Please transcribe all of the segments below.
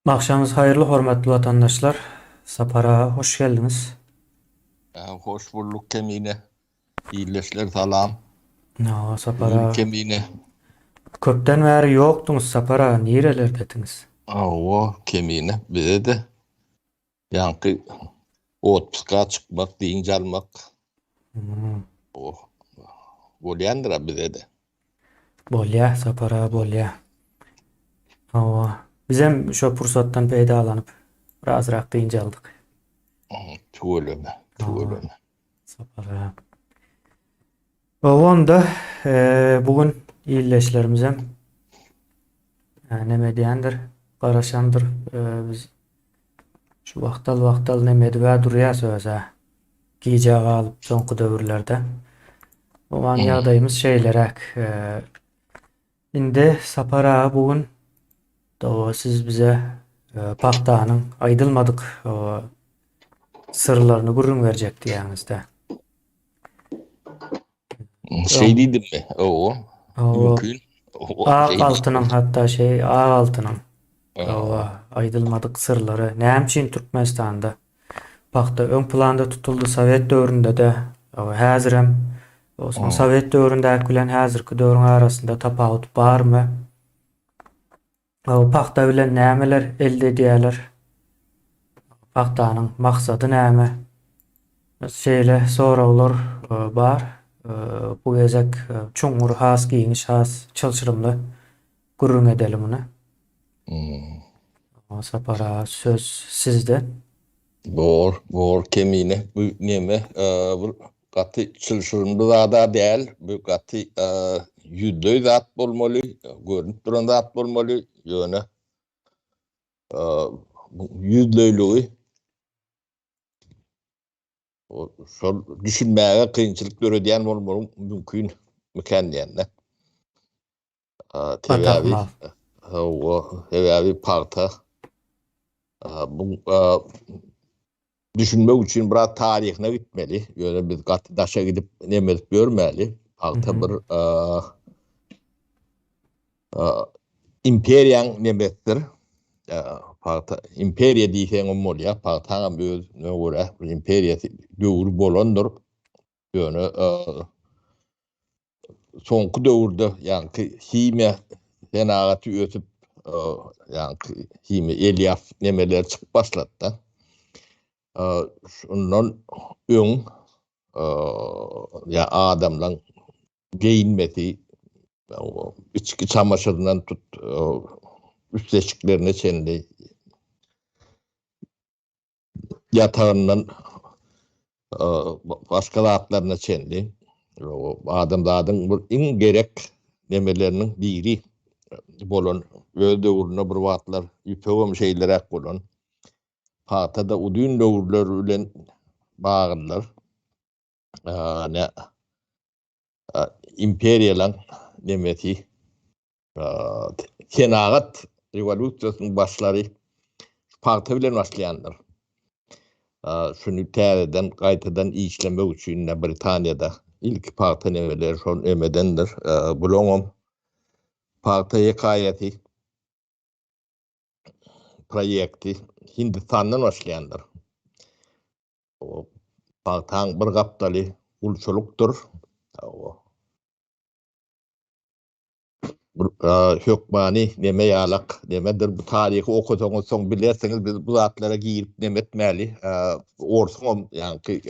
Agşamyňyz haýyrly hormatly watandaşlar. Sapar aga hoş geldiňiz. Hoş bulduk Kemine. Ildeşler salam. Hawa Sapar aga. Kemine. Köpden bäri ýokduňyz Sapar aga nirelerdediňiz? Hawa Kemine bize-de ýaňky otpuska çykmak, dynç almak bolýandyr-a bize-de. Bolýa Sapar aga bolýa. Hawa. Bizem şo pursatdan peýdalanyp birazrak dynç aldyk. Tüweleme, tüweleme. Sapar aga. Hawa onda bu gün ildeşlerimizem neme edýändir, garaşandyr. Biz şu wagtal-wagtal neme edib-ä durýas öz-ä. Gijä galyp soňky döwürlerde. Oňan ýagdaýymyz şeýleräk. Indi Sapar aga bu gün doga siz bize pagtanyň aýdylmadyk syrlaryny gürrüň berjek diýýäňizde. Şeý diýdimmi? Owo. Mümkin. Ak altynyň hatda şeý ak altynyň owa aýdylmadyk syrlary näme üçin Türkmenistanda pagta öň planda tutuldy sowet döwründe-de häzirem soň sowet döwründäki bilen häzirki döwrüň arasynda tapawut barmy? Pagta bilen nämeler elde edýärler? Pagtanyň maksady näme? Şeýle soraglar bar. Bu gezek çuňňur, has giňiş, has çylşyrymly gürrüň edeli muny. Sapar aga söz sizde. Bor, bor Kemine. Bu neme, bir gaty çylşyrymly zada däl. Bu gaty ýüzleý zat bolmaly, görnüp duran zat bolmaly. Ýöne bu ýüzleýligi şol düşünmäge kynçylyk döredýän bolmagy mümkin mikän diýende. Sebäbi hawa, sebäbi pagta bu düşünmek üçin biraz taryhyna gitmeli. Ýöne biz gaty daşa gidip neme edip ýörmäli. Pagta bir imperiýaň nemesidir. Pagta imperiýa diýseňem bolýar. Pagtaňam özüne görä bir imperiýasy döwri bolandyr. Ýöne soňky döwürde ýaňky himiýa senagaty ösüp, ýaňky himiýa elýaf nemeler çykyp başlady-da. Şundan öň ýa adamlaň geýinmesi, içki çamaşyryndan tut, üst eşiklerine çenli ýatagyndan başga zatlaryna çenli adamzadyň bir iň gerek nemeleriniň biri bolan öz döwründe bir wagtlar ýüpegem şeýleräk bolan pagta-da uzyn döwürler bilen baglydyr. Ne imperiýalaň nemesi senagat rewolýusiýasynyň başlary pagta bilen başlaýandyr. Şuny täzeden gaýtadan işlemek üçin Britaniýada ilki pagta nemeleri şol nemedendir. Bulaňam pagta hekaýasy proýekti Hindistandan başlaýandyr. Pagtaň bir gapdaly gulçulykdyr. Bir hökmany neme ýalak nemedir. Bu taryhy okasaňyz soň bilersiňiz. Biz bu zatlara girip neme etmäli. Orsuňam ýaňky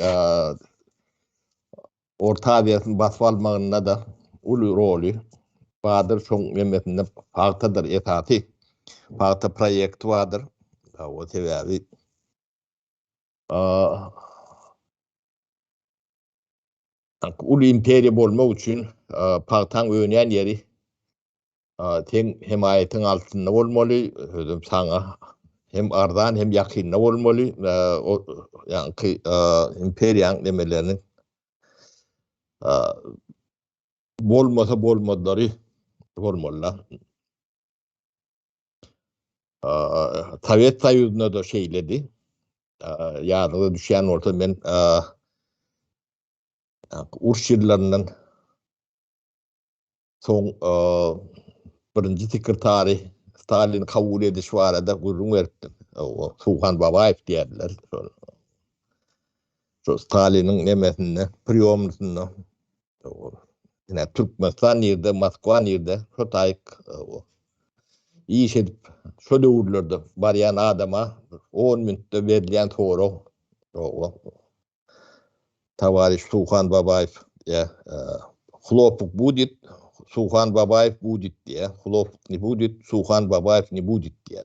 Orta Aziýasyny basyp almagynda-da uly roly bardyr. Şoň nemesinde pagtadyr esasy. Pagta proýekti bardyr. O sebäbi Uly imperiýa bolmak üçin pagtaň önýän ýeri seň hemaýatyň altynda bolmaly, özem saňa hem arzan hem ýakynda bolmaly. Ýaňky imperiýaň nemeleriniň bolmasa bolmazlary bolmaly-da. Sowet Soýuzynda-da şeýledi. Ýadyňyza düşýän bolsa men uruş ýyllaryndan soň birinji sekretary Stalini kabul ediş barada gürrüň beripdim. Suhan Babaýew diýerdiler. Şo Staliniň nemesinde, priýomnysynda. Ine Türkmenistan nirde, Moskwa nirde, şo taýyk iş edip, şo döwürlerde barýan adama 10 minutda berilýän sorag. Towariş Suhan Babaýew diýýär. Hlopuk budit, Suhan Babaýew budit diýýär. Hlopuk ne budit, Suhan Babaýew ne budit diýýär.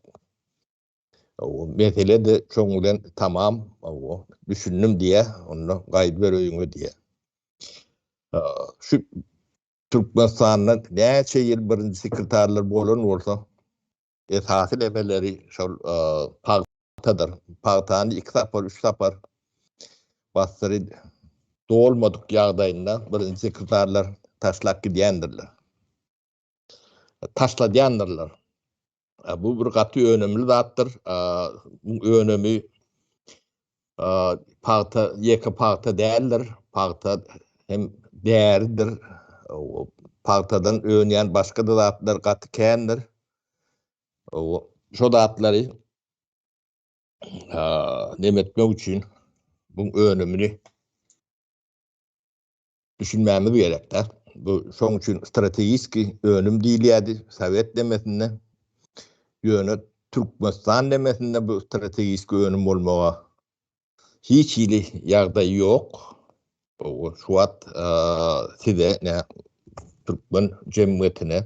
O mesele de şoň bilen tamam, o düşündim diýýär. Onda gaýdyber öýüňe diýýär. Şu Türkmenistanda näçe ýyl birinji sekretarlar bolan bolsa, esasy nemeleri şol pagtadyr. Pagtany iki sapar, üç sapar basdyry dolmadyk ýagdaýynda birinji sekretarlar taşlap gidýändirler. Taşladýandyrlar. Bu bir gaty önümli zatdyr. Bu önümi pagta ýeke pagta däldir. Pagta hem däridir. Pagtadan önýän başga-da zatlar gaty kändir. Şo zatlary neme etmek üçin bu önümini düşünmämiz gerekde. Bu şoň üçin strategiki önüm diýilýärdi sowet demesinde. Ýöne Türkmenistan demesinde bu strategiki önüm bolmaga hiç hili ýagdaý ýok. Şu wagt size ne türkmen jemgyýetine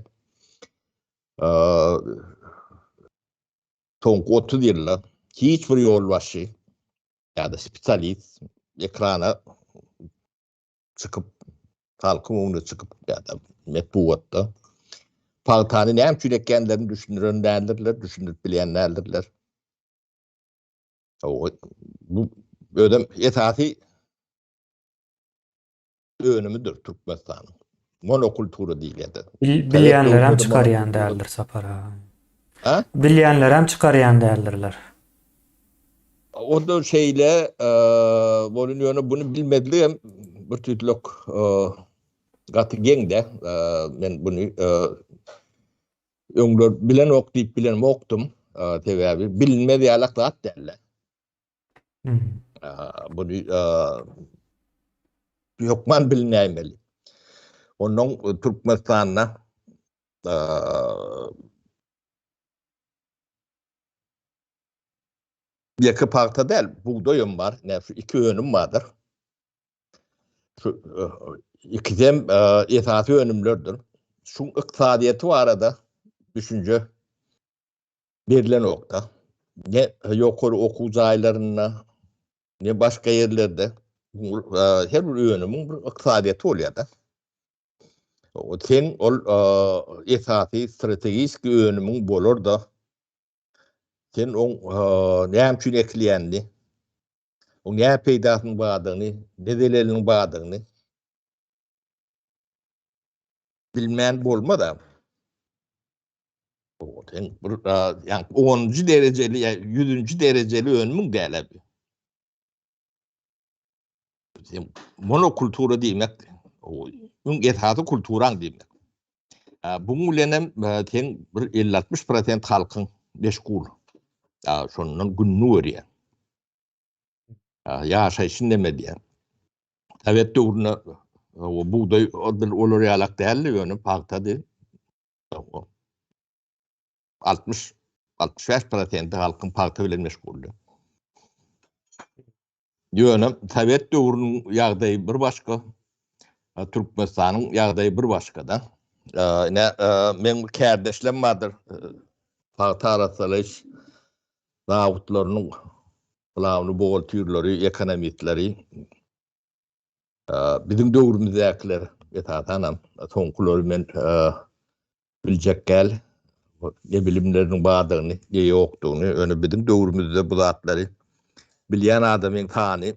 soňky 30 ýylda hiç bir ýolbaşçy ýa-da spesialist ekrana çykyp, halkyň öňüne çykyp ýa-da metbugatda pagtany näme üçin ekýänlerini düşündiren däldirler, düşündirip bilýän däldirler. Bu özem esasy önümidir Türkmenistanyň. Monokultura diýilýär. Bilýänlerem çykarýan däldir Sapar aga. Ha? Bilýänlerem çykarýan däldirler. O da şeýle, bolun ýöne buny bilmezligem bir tüýtlük gaty geň-de. Men buny öňler bilenok diýip bilenokdym. Sebäbi bilinmez ýalak zat däl-de. Buny hökman bilinäýmeli. Ondan Türkmenistanda ýeke pagta däl, bugdaýam bar. Näme şu iki önüm bardyr. Şu ikisem esasy önümlerdir. Şu ykdysadyýeti barada düşünje berilenokda. Ne ýokary okuw jaýlarynda, ne başga ýerlerde her bir önümiň bir ykdysadyýeti bolýar-da. Sen ol esasy strategik önümiň bolar-da, sen oň näme üçin ekilýänini, oň näme peýdasynyň bardygyny, ne zeleliniň bardygyny bilmän bolmaz-a. Sen bir ýa 10-njy derejeli ýa 100-nji derejeli önümiň däl-ä bu. Monokultura diýmek, iň esasy kulturaň diýmek. Buň bilenem sen bir 50-60 prosent halkyň meşgul. Şondan gününi görýär. Ýaşaýşyny neme edýär. Sowet döwründe bugdaý olar ýalak däldi, ýöne pagtady. 60 65 prosenti halkyň pagta bilen meşguldy. Ýöne sowet döwrüniň ýagdaýy bir başga, Türkmenistanyň ýagdaýy bir başga-da. Ine, meň bir kärdeşlem bardyr, pagta arassalaýyş zawodlarynyň glawny buhgalterleri, ekonomistleri. Biziň döwrümizdäkiler, esasanam, soňkulary men biljek däl, ne bilimleriniň bardygyny, ne ýokdugyny. Ýöne biziň döwrümizde bu zatlary bilýän adamyň sany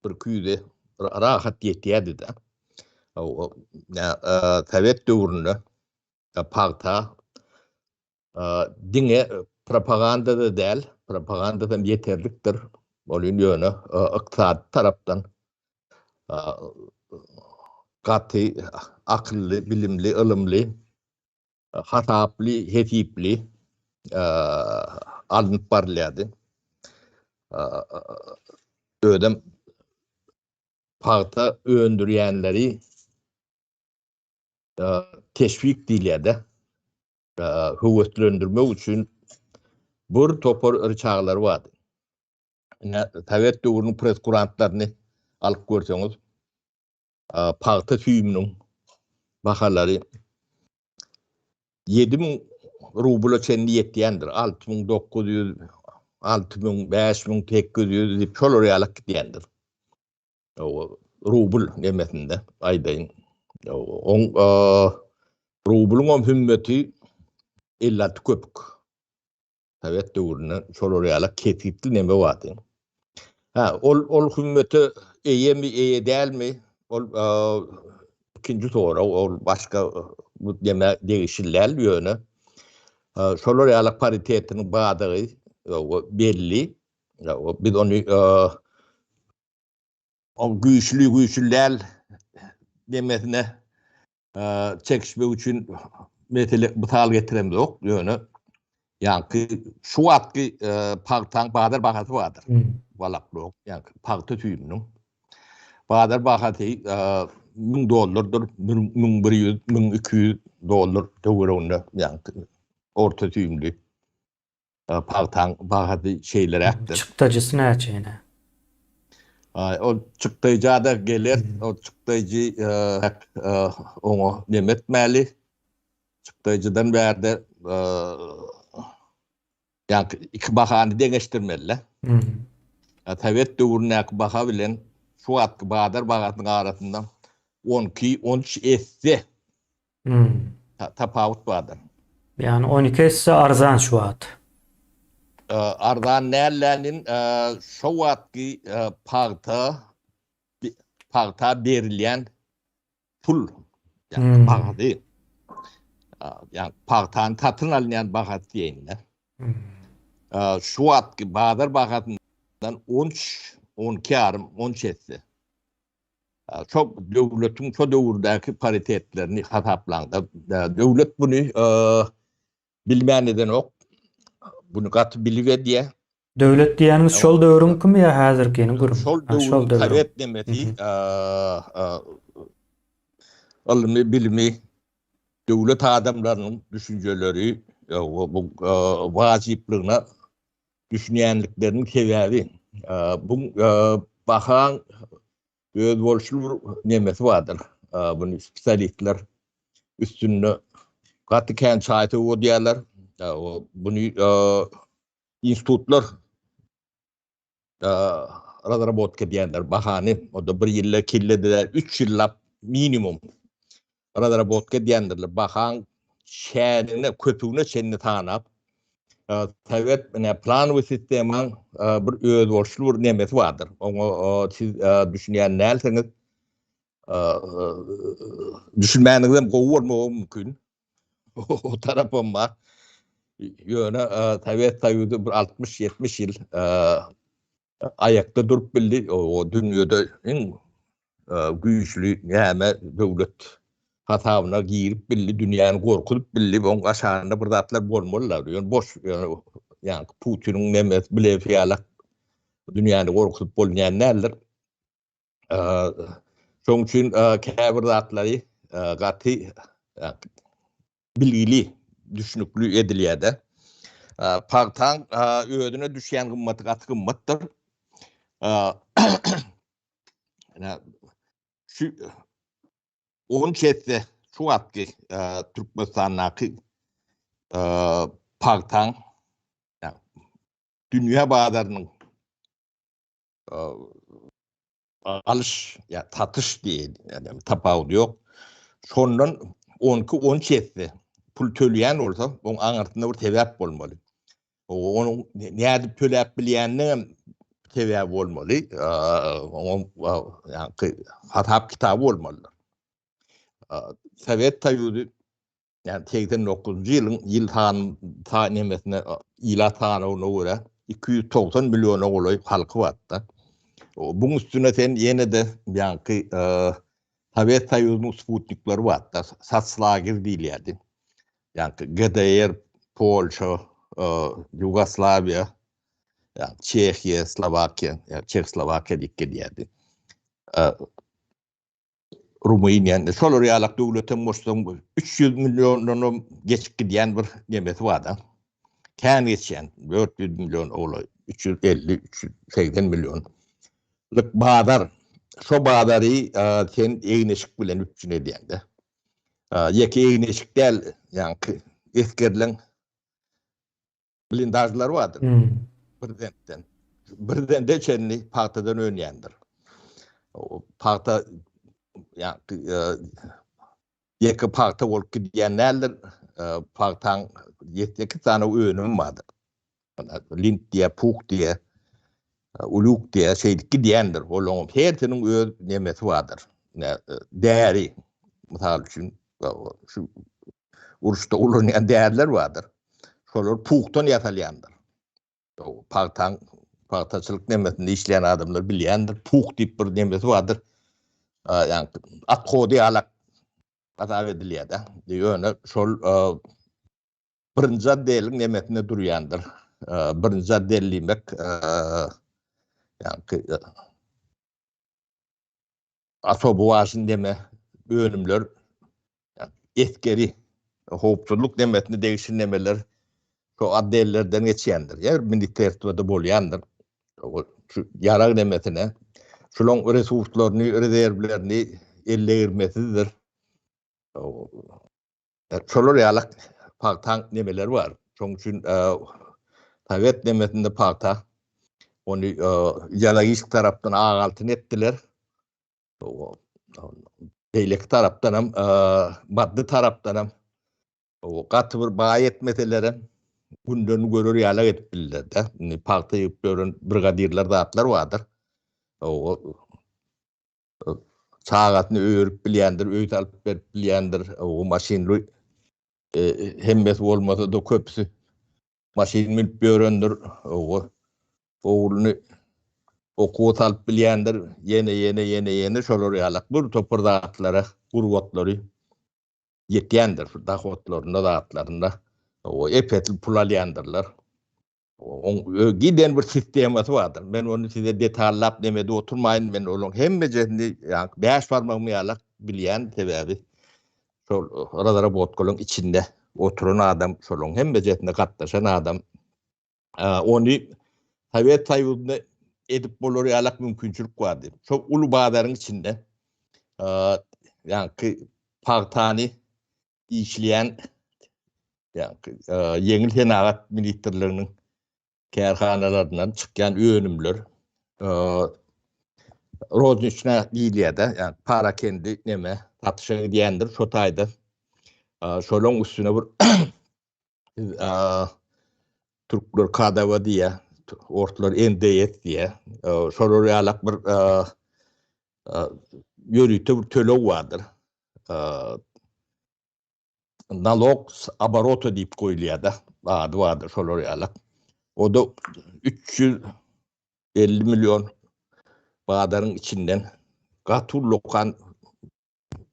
bir küýze rahat ýetýärdi-de. Sowet döwründe pagta diňe propaganda-da däl, propagandasam ýeterlikdir. Ol ýöne ykdysady tarapdan gaty akylly, bilimli, ylymly. hasaply, hesipli alnyp barylýardy. Özem pagta öndürýänleri teşwik diýilýär-de, höweslendirmek üçin bir topar ryçaglary bardy. Ine, sowet döwrüniň press-kurantlaryny alyp görseňiz, pagta süýüminiň bahalary 7000 rubla çenli ýetýändir. 6900, 6000, 5800 diýip şolar ýalak gidýändir. Rubl nemesinde aýdaýyn. Oň rublyň hem hümmeti 56 köpük. Sowet döwründe şolar ýaly kesgitli neme bardy. Ha, ol ol hümmete eýemi, eýe dälmi? Ol ikinji sorag, ol başga bu neme degişli däl, ýöne şolar ýaly paritetiniň bardygy belli. Biz ony o güýçli, güýçli däl demesine çekişmek üçin mesele mysal getiremzok, ýöne ýaňky şu wagtky pagtaň bazar bahasy bardyr. Balaklyk, ýaňky pagta süýüminiň bazar bahasy 1000 dollardyr, 1100, 1200 dollar töwereginde ýaňky orta süýümli. Pagtaň bahasy şeýleräkdir. Çykdajysy näçe ýene? Ol çykdaýja-da geler. Ol çykdaýjy oňa neme etmäli. Çykdaýjydan bärde ýaňky iki bahany deňeşdirmeli-de. Sowet döwründäki baha bilen şu wagtky bazar bahasynyň arasynda 12, 13 esse Tapawut bardyr. Ýagny 12 esse arzan şu wagt. Arzan dällänin şo wagtky pagta pagta berilýän pul ýagny bahasy ýagny pagtany satyn alynýan bahasy diýeýin-de. Şu wagtky bazar bahasyndan 13, 12 ýarym, 13 esse. Şo döwletiň şo döwürdäki paritetlerini hasaplaňda, döwlet buny bilmän edenok. Buny gaty bilip edýär. Döwlet diýýäniňiz şol döwrüňkimi ýa häzirkiniň gürrüňi? Şol döwrüň sowet nemesi, ylmy, bilimi, döwlet adamlarynyň düşünjeleri bu wajyplygyna düşünýänlikleriniň sebäbi bu bahaň özboluşly bir nemesi bardyr. Buny spesialistler üstünde gaty kän çaý sowadýarlar. Buny institutlar razrabotka edýärler bahany. O-da bir ýylda, iki ýylda däl, üç ýyllap minimum razrabotka edýändirler. Bahaň şänine, köpügine çenli sanap, sowet ine planowy sistemaň bir özboluşly bir nemesi bardyr. Oňa siz düşünýän dälsiňiz. Düşünmäniňiz hem gowy bolmagy mümkin. O tarapam bar. Ýöne Sowet Soýuzy bir 60-70 ýyl aýakda durup bildi. O dünýede iň güýçli näme döwlet hasabyna girip bildi, dünýäni gorkuzyp bildi. Oň aşagynda bir zatlar bolmalylar. Ýöne boş, ýa Putiniň nemesi bilefi ýalak dünýäni gorkuzyp bolýan däldir. Şoň üçin käbir zatlary gaty bilgili, düşnükli edilýär-de. Pagtaň özüne düşýän gymmaty gaty gymmatdyr. Şu 13 esse şu wagtky Türkmenistandaky pagtaň dünýä bazarynyň alyş ýa satyş diýen ýa tapawudy ýok. Şondan 12-13 esse pul töleýän bolsa, oň aňyrsynda bir sebäp bolmaly. Onuň nädip töläp bilýäniniň hem sebäbi bolmaly. Onuň ýa hasap kitaby bolmalydyr. Sowet Soýuzy Ýagny 89-njy ýylyň ýyl san sa nemesine ilat sanawyna görä 290 milliona golaý halky bardy. Buň üstüne sen ýene-de ýaňky Sowet Soýuzynyň sputnikleri bardy. Sotslager diýilýärdi. Ýagny GDR, Polşa, Ýugoslawiýa, ýagny Çehiýa, Slowakiýa, ýagny Çehoslowakiýa diýip gelýärdi. Rumyniýa, şolar ýalak döwletem goşsaň 300 milliondan geçip gidýän bir nemesi bar-da. Kän geçýän 400 million ola 350, 380 million. Lyk bazar. Şo bazary sen egin-eşik bilen üpjün edýäň-de. Ýeke egin-eşik däl, ýaňky esgerleň blindažlary bardyr. Brezentden. Brezente çenli pagtadan önýändir. Pagta ýaňky ýeke pagta bolup gidýän däldir. Pagtaň 7-8 sany önümi bardyr. Lint diýä, puk diýä, uluk diýä şeýdip gidýändir. Olaryň hersiniň öz nemesi bardyr. Däri, mysal üçin, şu uruşda ulanýan däriler bardyr. Şolar pukdan ýasalýandyr. Pagtaň pagtaçylyk nemesinde işleýän adamlar bilýändir. Puk diýip bir nemesi bardyr. Ýagny at hody ýalak hasap edilýär-de. Ýöne şol birinji otdeliň nemesinde durýandyr. Birinji otdel diýmek, ýagny osoby wažny neme önümler, esgeri howpsuzlyk nemesine degişli nemeler şo otdellerden geçýändir. Ýa ministerstwoda bolýandyr. Şu ýarag nemesine şulaň resurslaryny, rezerwlerini ellegirmesizdir. Şolar ýaly pagtaň nemeleri bar. Şonuň üçin sowet nemesinde pagta ony ideologik tarapdan ak altyn etdiler. Beýleki tarapdan hem maddy tarapdan hem gaty bir baý etmeseler hem günden görer ýaly edip bildiler-de. Indi pagta ýygyp ýören brigadirler zatlar bardyr. Çagasyny öýerip bilýändir, öý salyp berip bilýändir, o maşynly hemmesi bolmasa-da köpüsi maşyn münüp ýörendir, o ogluny okuwa salyp bilýändir, ýene, ýene, ýene, ýene şolar ýalak bir topar zatlara gurbatlary ýetýändir, şu dohodlarynda, zatlarynda o ep-esli pul alýandyrlar. Oň giden bir sistemasy bardyr. Men ony size detallap nemede oturmaýyn. Men olaryň hemmejesini ýaňky bäş barmagym ýalak bilýän sebäbi şol razrabotkalaryň içinde oturan adam, şolaryň hemmejesine gatnaşan adam. Ony Sowet Soýuzynda edip bolar ýalak mümkinçilik bardy. Şol uly bazaryň içinde ýaňky pagtany işleýän ýeňil senagat ministrliginiň kärhanalaryndan çykýan önümler rozniçna diýilýär-de, ýagny parakendi neme satyşa gidýändir şo taýda. Şolaryň üstüne bir türkler KDV diýýär, orslar NDS diýýär. Şolar ýalak bir ýörite bir töleg bardyr. Nalog s oborota diýip goýulýar-da, ady bardyr şolar ýaly. O-da 350 million bazaryň içinden gaty ullakan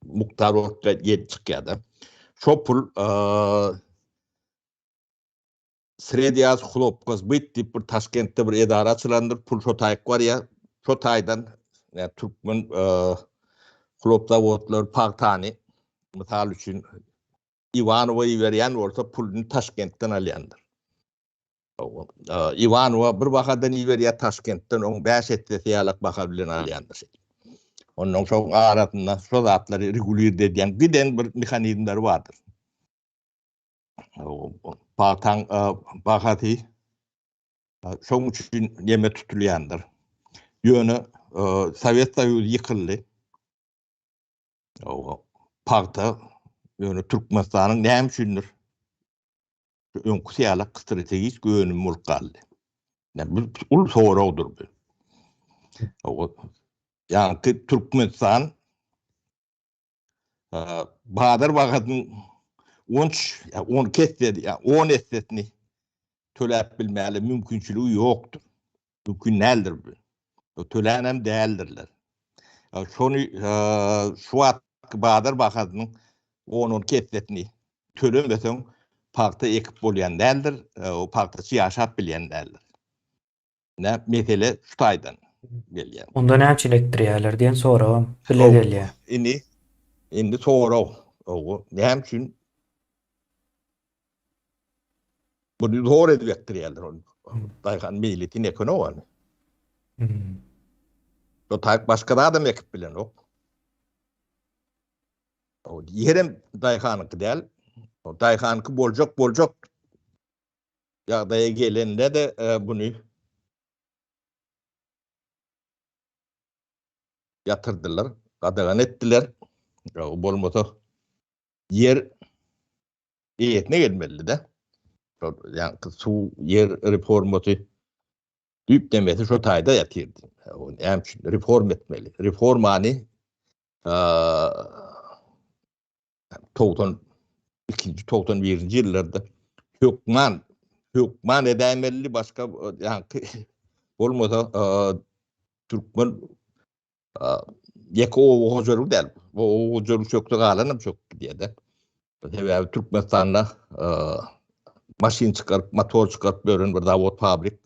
mukdar bolup gelip çykýar-da. Şo pul Sredýaz hlopkosbyt diýip bir Taşkentde bir edara açylandyr, pul şo taýyk barýar. Şo taýdan türkmen hlop zawodlary pagtany mysal üçin Iwanowa iberýän bolsa puluny Taşkentden alýandyr. Iwanowa bir bahadan iberýär, Taşkentden oň 5 essesi ýalak baha bilen alýandyr. Ondan soň arasynda şo zatlary regulirde edýän giden bir mehanizmleri bardyr. Pagtaň bahasy şoň üçin neme tutulýandyr. Ýöne Sowet Soýuzy ýykyldy. Pagta ýöne Türkmenistanyň näme üçindir öňküsi ýaly strategik önüm bolup galdy. Bu uly soragdyr bu. Ýagny Türkmenistan Bazar bahasynyň on üç, 12 esse, ýa 10 essesini töläp bilmäli mümkinçiligi ýokdur. Mümkin däldir bu. Tölän hem däldirler. Şony şu wagtky bazar bahasynyň 10-12 essesini. tölemeseň pagta ekip bolýan däldir, o pagtaçy ýaşap bilýän däldir. Ine, mesele şu taýdan gelýär. Onda näme üçin ekdirýärler diýen soragam bile gelýär. Indi, indi sorag, näme üçin Muny zor edip ekdirýärler ony. Daýhan meýletin ekenok ony. Hmm. O taýyk başga zadam ekip bilenok. O ýerem daýhanyňky däl. O daýhanyňky boljak boljak ýagdaýa gelende-de e, buny ýatyrdylar, gadagan etdiler. O bolmasa ýer eýesine gelmelidi-de. Şol ýaňky suw, ýer reformasy düýp demesi şo taýda ýatyrdy. O näme üçin reform etmeli? Reformany 92-nji, 91-nji ýyllarda hökman hökman edäýmelidi, başga ýaňky bolmasa türkmen Ýeke oba hojalygy däl. Bu oba hojalygy çökse galanam çöküp gidýär-de. Sebäbi Türkmenistanda maşyn çykaryp, motor çykaryp ýören bir zawod, fabrik,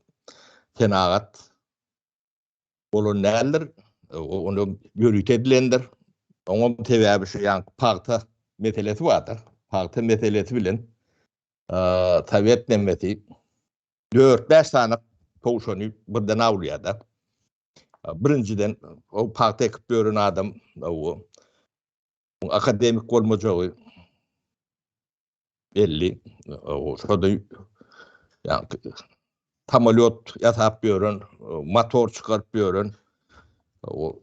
senagat bolan däldir. Ony ýörite edilendir. Oňam sebäbi şu ýaňky pagta meselesi bardyr. Pagta meselesi bilen sowet nemesi 4-5 sany towşany birden awlaýar-da. Birinjiden, o pagta ekip ýören adam, o akademik bolmajagy belli. O şoda ýa samolýot ýasap ýören, motor çykaryp ýören, o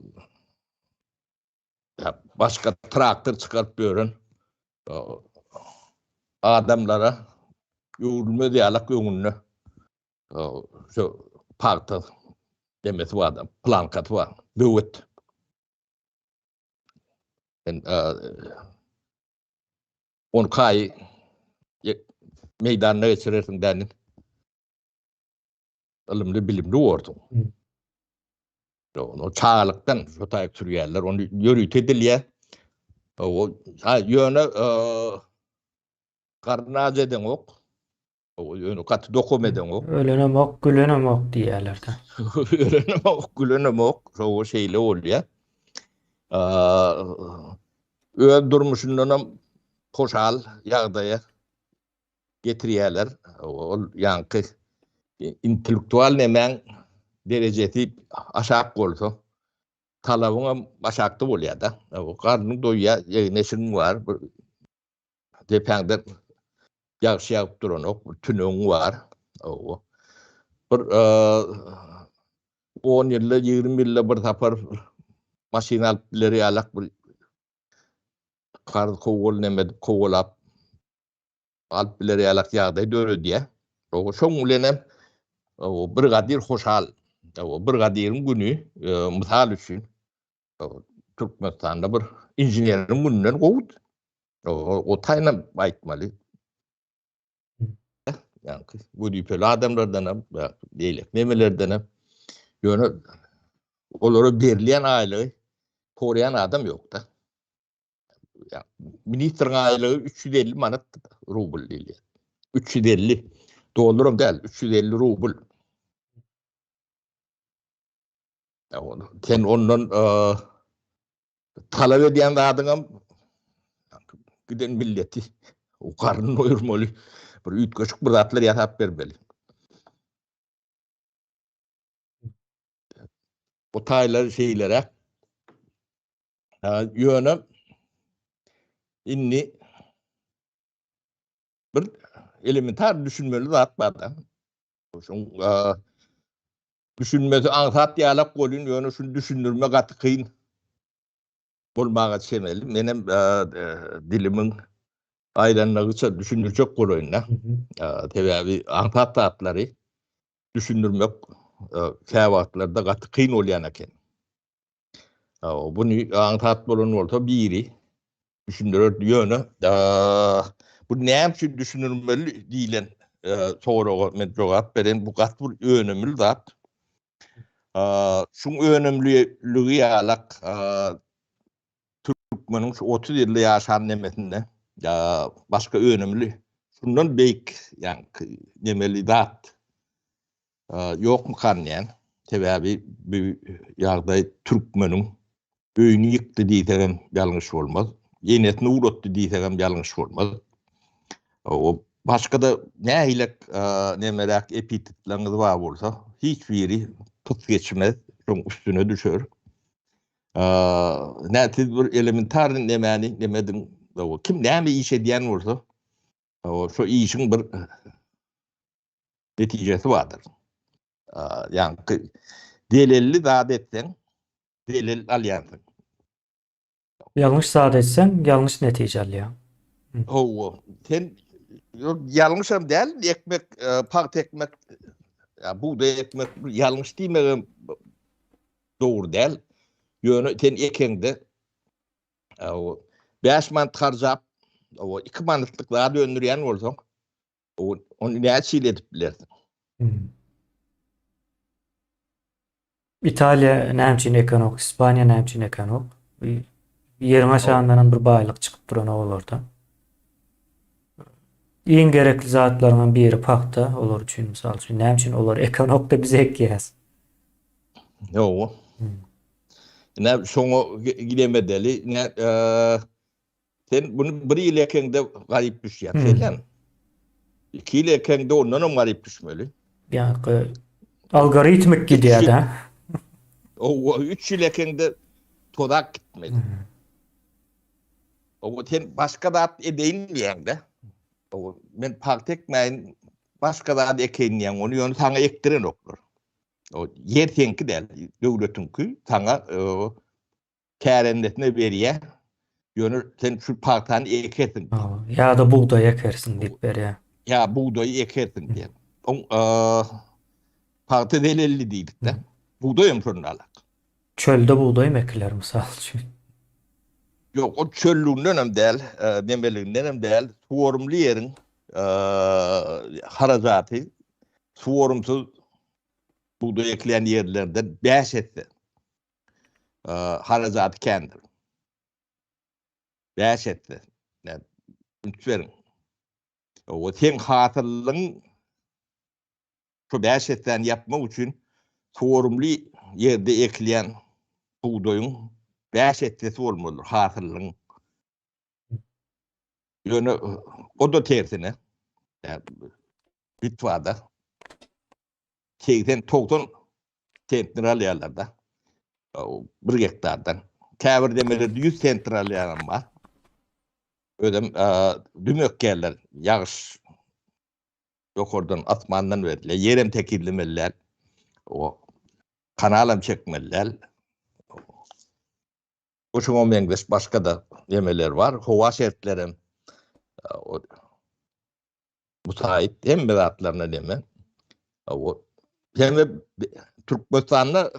başga traktor çykaryp ýören adamlara öwrülmez ýalak öňünde şu pagta demesi bar da, plankasy bar, böwet. Sen on kaý meýdanyna geçirersiň dänin. Ylymly, bilimli borsuň. Onu çagalykdan şu taýyp sürýärler, ony ýörite edilýär. O ýöne garny aç edeňok. Ýöne gaty dokum edeňok. Ölenem ok, gülenem ok diýýärler-de. Ölenem ok, gülenem ok. Şowa şeýle bolýar. Öz durmuşyndanam hoşal ýagdaýa getirýärler. Ol ýaňky intellektual nemäň derejesi aşak bolsa, talabyňam aşakda bolýar-da. Garnyň doýýar, egin-eşigiň bar, Depäňden ýagyş ýagyp duranok, bir tünegiň bar. Owa. Bir 10 ýylda, 20 ýylda bir sapar maşyn alyp biler ýalak bir karz kowal neme edip kowalap alyp biler ýalak ýagdaý döredýär. Owa, şoň bilen hem brigadir hoşal. Owa, brigadiriň güni, mysal üçin, Türkmenistanda bir inženeriň gününden gowudy. O taýynam aýtmaly. Ýaňky wezipeli adamlardan hem, beýleki nemelerden hem. Ýöne olara berilýän aýlygy soraýan adam ýok-da. Ministriň aýlygy 350 manat rubl diýilýär. 350 dollaram däl, 350 rubl. Sen ondan talap edýän zadyňam giden milleti garnyny doýurmaly, bir üýtgeşik bir zatlar ýasap bermeli. Bu taýlar şeýleräk. Ýöne indi bir elementar düşünmeli zat bar-da. Şoň düşünmesi aňsat ýalak bolýan, ýöne şuny düşündirme gaty kyn bolmaga çemeli. Menem dilimiň aýlandygyça düşündirjek bolaýyn-da. Sebäbi aňsat zatlary düşündirmek käwagtlarda gaty kyn bolýan eken. Buny aňsat bolan bolsa biri düşündirerdi. Ýöne bu näme üçin düşündirmeli diýlen soraga men jogap beren bu gaty bir önümli zat. Şuň önümliligi ýalak türkmeniň şu 30 ýylda ýaşan nemesinde. Başga önümli şundan beýik ýaňky nemeli zat ýokmukan diýen. Sebäbi bu ýagdaý türkmeniň öýüni ýykdy diýsegem ýalňyş bolmaz. Enesini ugratdy diýsegem ýalňyş bolmaz. O başga-da nähilek nemeräk epitetleriňiz bar bolsa, hiç biri pys geçmez, şoň üstüne düşer. Nä siz bir elementar nemäni nemediň, kim näme iş edýän bolsa, şo işiň bir netijesi bardyr. Ýaňky zelelli zat etseň, zelel alýansyň. Ýalňyş zat etseň, ýalňyş netije alýaň. Hawa, sen ýalňyşam däl, ekmek, pagta ekmek, bugdaý ekmek ýalňyş diýmegem dogry däl. Ýöne sen ekeňde 5 manat harjap, 2 manatlyk zat öndürýän bolsaň, ony näçe ýyl edip bilersiň? Italiýa näme üçin ekenok, Ispaniýa näme üçin ekenok? Ýeriň aşagyndan hem bir baýlyk çykyp duranok olarda. Iň gerekli zatlaryň hem biri pagta olar üçin mysal üçin. Näme üçin olar ekenok-da biz ekýäs? Ýok. Ine şoňa gidemedeli. Ine sen bunu bir ýyl ekeňde garyp düşýäň. Şeýlemi? 2 ýyl ekeňde ondan hem garyp düşmeli. Ýa-da algoritmik gidýär-de. Owa, 3 ýyl ekeňde tozak gitmeli. Owa, sen başga zat edeýin diýýäň-de. Owa, men pagta ekmäýin, başga zat ekeýin diýýäň, ony ýöne saňa ekdirenoklar. O ýer seňki däl, döwletiňki, saňa kärendesine berýär. Ýöne sen şu pagtany ekersiň. Ýa-da bugdaý ekersiň diýip berýär. Ýa bugdaýy ekersiň diýip. Oň pagta zelelli diýdik-de. Bugdaý hem şonda alak. Çölde bugdaý ekiler mysal üçin. Ýok, o çöllüginden hem däl, nemeliginden hem däl, suwarymly ýeriň harajaty suwarymsyz bugdaý ekilýän ýerlerden 5 esse harajaty kändir. 5 esse. Üns beriň. O seň hasylyň şu 5 essäni ýapmak üçin suwarymly ýerde ekilýän bugdaýyň 5 essesi bolmalydyr hasylyň. Ýöne o-da tersine. Litwada 80-90 sentner alýarlar-da. Bir gektardan. Käbir demelerde 100 sentner alýanam bar. Özem düm ekýärler. Ýagyş ýokardan, asmandan berilýär. Ýerem tekizlemeli däl. O kanalam çekmeli däl. Bu şuňa meňzeş başga-da nemeler bar. Howa şertlerem musaýyt hemme zatlaryna neme. O hem Türkmenistanda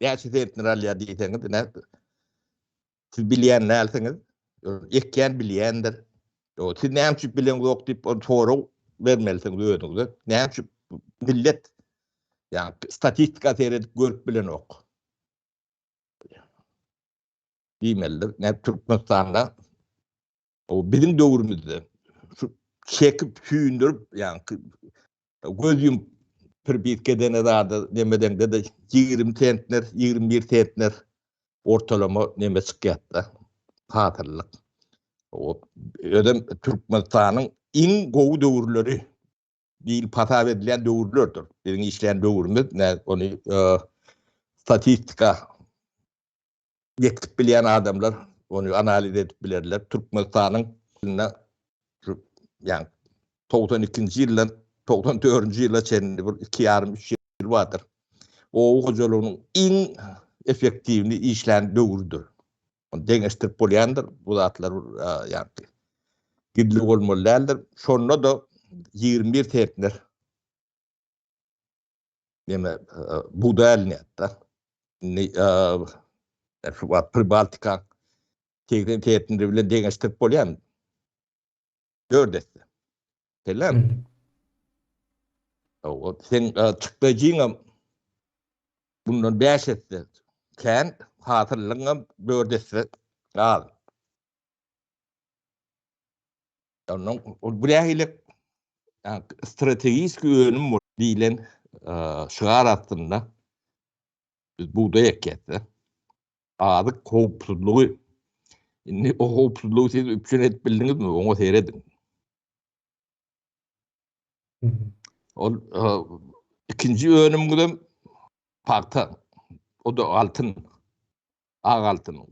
näçe sentner alýar diýseňiz, ine siz bilýän dälsiňiz. Ekýän bilýändir. O siz näme üçin bileňzok diýip o sorag bermelisiňiz özüňize. Näme üçin millet ýa statistika seredip görüp bilenok. Diýmelidir. Näme Türkmenistanda o biziň döwrümizde şu çekip süýndürip ýa göz ýumup pripis edene zada nemedeňde de 20 sentner, 21 sentner ortalama neme çykýar-da. Hasyllyk. O özem Türkmenistanyň iň gowy döwürleri diýlip hasap edilýän döwürlerdir. Biziň işleýän döwrümiz, ne ony e, statistika ýetip bilýän adamlar ony analiz edip bilerler. Türkmenistanyň ýa 92-nji ýyldan 94-nji ýyla çenli bir 2,5-3 ýyl bardyr. Oba hojalygynyň iň effektiwni işlän döwrüdir. Ony deňeşdirip bolýandyr. Bu zatlar ýa gizli bolmaly däldir. Şonda-da 21 sentner neme bugdaý alynýar-da. Indi şu wagt Pribaltika 80 sentneri bilen deňeşdirip bolýarmy? 4 esse. Şeýlemi? O sen çykdajyňam bundan 5 esse kän, hasyllygyňam 4 esse az. Ondan ol bu nähili strategik önüm bol diýlen şygar astynda biz bugdaý ekýäs. Azyk howpsuzlygy. Indi o howpsuzlygy siz üpjün edip bildiňizmi? Oňa serediň. Ol ikinji önümimizem pagta. O da altyn. Ak altyn.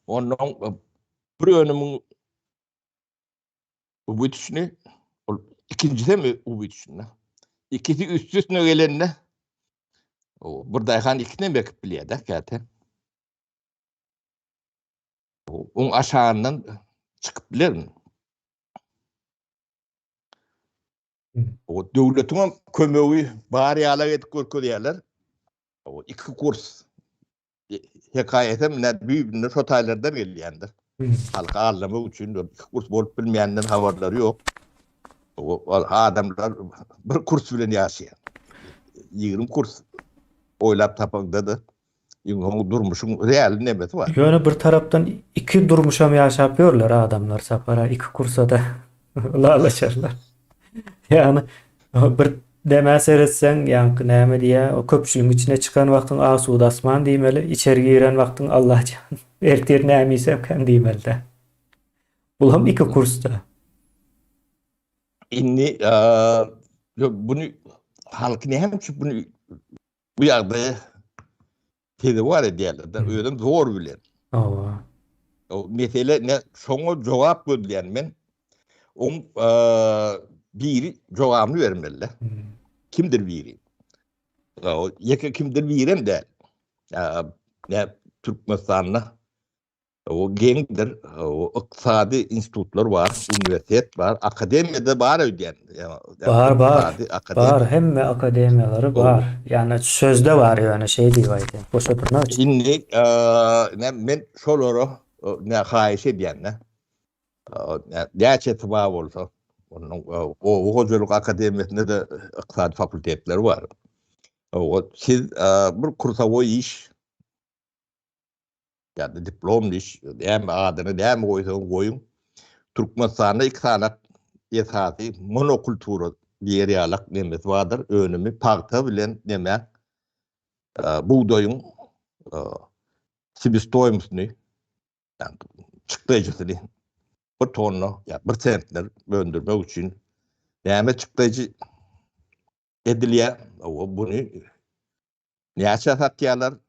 Ondan bir önümiň ubitişini, ol ikinjisi hem ubitişini. İkisi üst üstüne gelende o bir daýhan ikisini hem ekip bilýär-de käte. Oň aşagyndan çykyp bilermi? O döwletiň hem kömegi bar ýaly edip görkezýärler. O iki kurs hekaýasy ne düýbünde şo taýlardan gelýändir. Halky aldamak üçin iki kurs bolup bilmeýänden habarlary ýok. O adamlar bir kurs bilen ýaşaýar. 20 kurs oýlap tapaňda-da iň soňy durmuşyň real nemesi bar. Ýöne bir tarapdan iki durmuşam ýaşap ýörler adamlar Sapar-a iki kursa-da ylalaşarlar. Ýagny bir demä seretseň, ýaňky näme diýýä, o köpçüligiň içine çykan wagtyň asuda asman diýmeli, içeri giren wagtyň Allajan, ertir näme iýsemkäm diýmeli-dä. Bulam iki kursda. Indi buny halk näme üçin buny bu ýagdaýa sezewar edýärler-de, özem zor bilen. Hawa. O mesele ne şoňa jogap gözleýän men. Oň biri jogabyny bermeli. Kimdir biri. O ýeke kimdir birem däl. Ne Türkmenistanda O geňdir, o ykdysady institutlar bar, uniwersitet bar, akademiýada bar öýdýän. Bar, bar. Bar, hemme akademiýalary bar. Ýagny sözde bar ýöne şeý diýip aýdýan. Boş oturmak üçin. Indi men şolara ne haýyş edýän-de. Näçesi bar bolsa, onuň oba hojalyk akademiýasynda-da ykdysady fakultetler bar. O siz bir kursowoý iş Ýa-da diplom iş, näme adyny näme goýsaň goýuň. Türkmenistanda iki sany esasy monokultura diýer ýalak nemesi bardyr, önümi pagta bilen neme bugdaýyň sebestoýmostny, çykdajysyny bir tonna ýa bir sentner öndürmek üçin näme çykdajy edilýär, buny näçä satýarlar?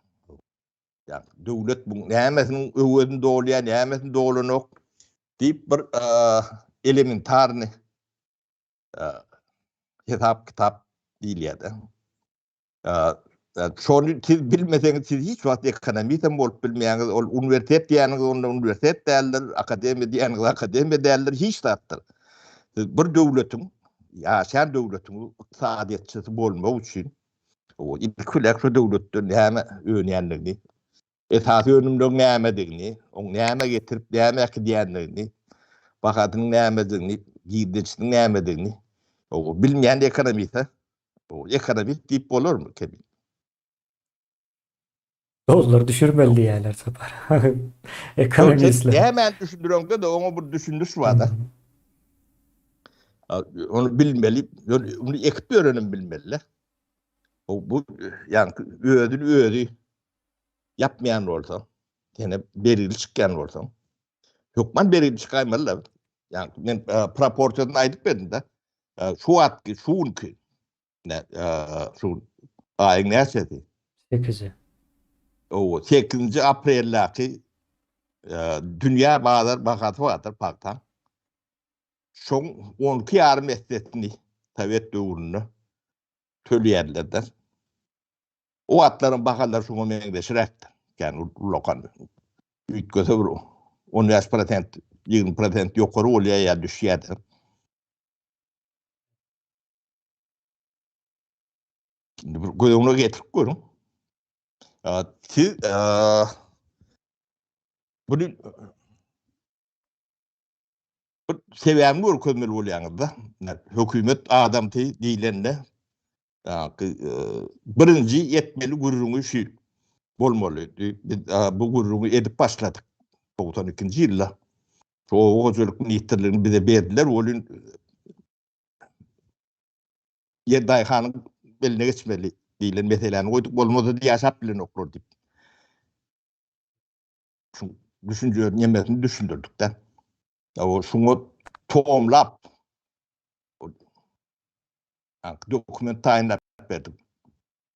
Ýa döwlet bu nämesiniň öwezini dolýar, nämesini dolanok diýip bir elementarny hesap kitap diýilýär-de. Şony siz bilmeseňiz, siz hiç wagt ekonomist hem bolup bilmeýäňiz. Ol uniwersitet diýýäniňiz onda uniwersitet däldir, akademiýa diýýäniňiz akademiýa däldir, hiç zatdyr. Siz bir döwletiň, ýaşaýan döwletiň ykdysadyýetçisi bolmak üçin O ilki bilen şu döwletde näme önýändigini, esasy önümleriň nämedigini, oň näme getirip, näme äkidýändigini, bahasynyň nämedigini, girdejisiniň nämedigini o bilmeýän ekonomiste o ekonomist diýip bolarmy kemine? Dollar düşürmeli diýýärler Sapar. Ekonomistler. Nämäni düşündireňde-de oňa bir düşündiriş bar-da. Ony bilmeli, ony ekip ýörenem bilmeli-de. Bu ýagny özüni özi ýapmaýan bolsa, ýene bergili çykýan bolsaň, hökman bergili çykaýmaly-da. Ýagny men proporsiýasyny aýdyp berdim-de. Şu wagtky, şu günki Ne, şu aýyň näçesi? 8-i. O 8-nji apreldäki dünýä bazar bahasy bardyr pagtaň. Şoň 12 ýarym essesini sowet döwründe töleýärlerdir. O wagtlaryň bahalary şoňa meňzeşräkdir. Ýagny ullakan üýtgese bir 15%, 20% ýokary bolýar ýa düşýärdir. Şimdi bir göz öňüne getirip görüň. Siz bunu bir sebäbini görkezmeli bolýaňyz-da. Hökümet adamsy diýlende birinji etmeli gürrüňi şu bolmaly. Biz bu gürrüňi edip başladyk 92-nji ýylda. Şu oba hojalyk ministrligini bize berdiler, welin ýer daýhanyň eline geçmeli diýlen meseläni goýduk, bolmasa ýaşap bilenoklar diýip. Şu düşünje nemesini düşündirdik-de. O şuňa tomlap dokument taýynlap berdik.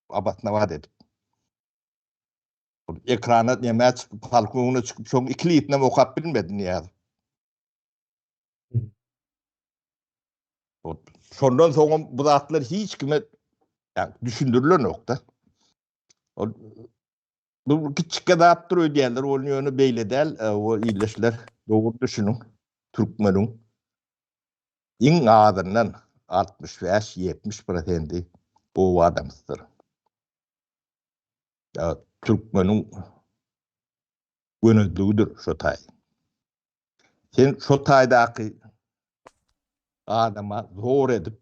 Abatnabad edip. Ekrana nämä çykyp, halkyň öňüne çykyp, şoň iki lipinem okap bilmedi Nyýazow. Şondan soňam bu zatlar hiç kime düşündirilenok-da. Ol bu kiçjik zatdyr öýdýärler, ol ýöne beýle däl, o ildeşler dogry düşüniň, türkmeniň iň azyndan 65-70 prosendi gowy adamsydyr. Türkmeniň gönezligidir şo taý. Sen şo taýdaky adama zor edip,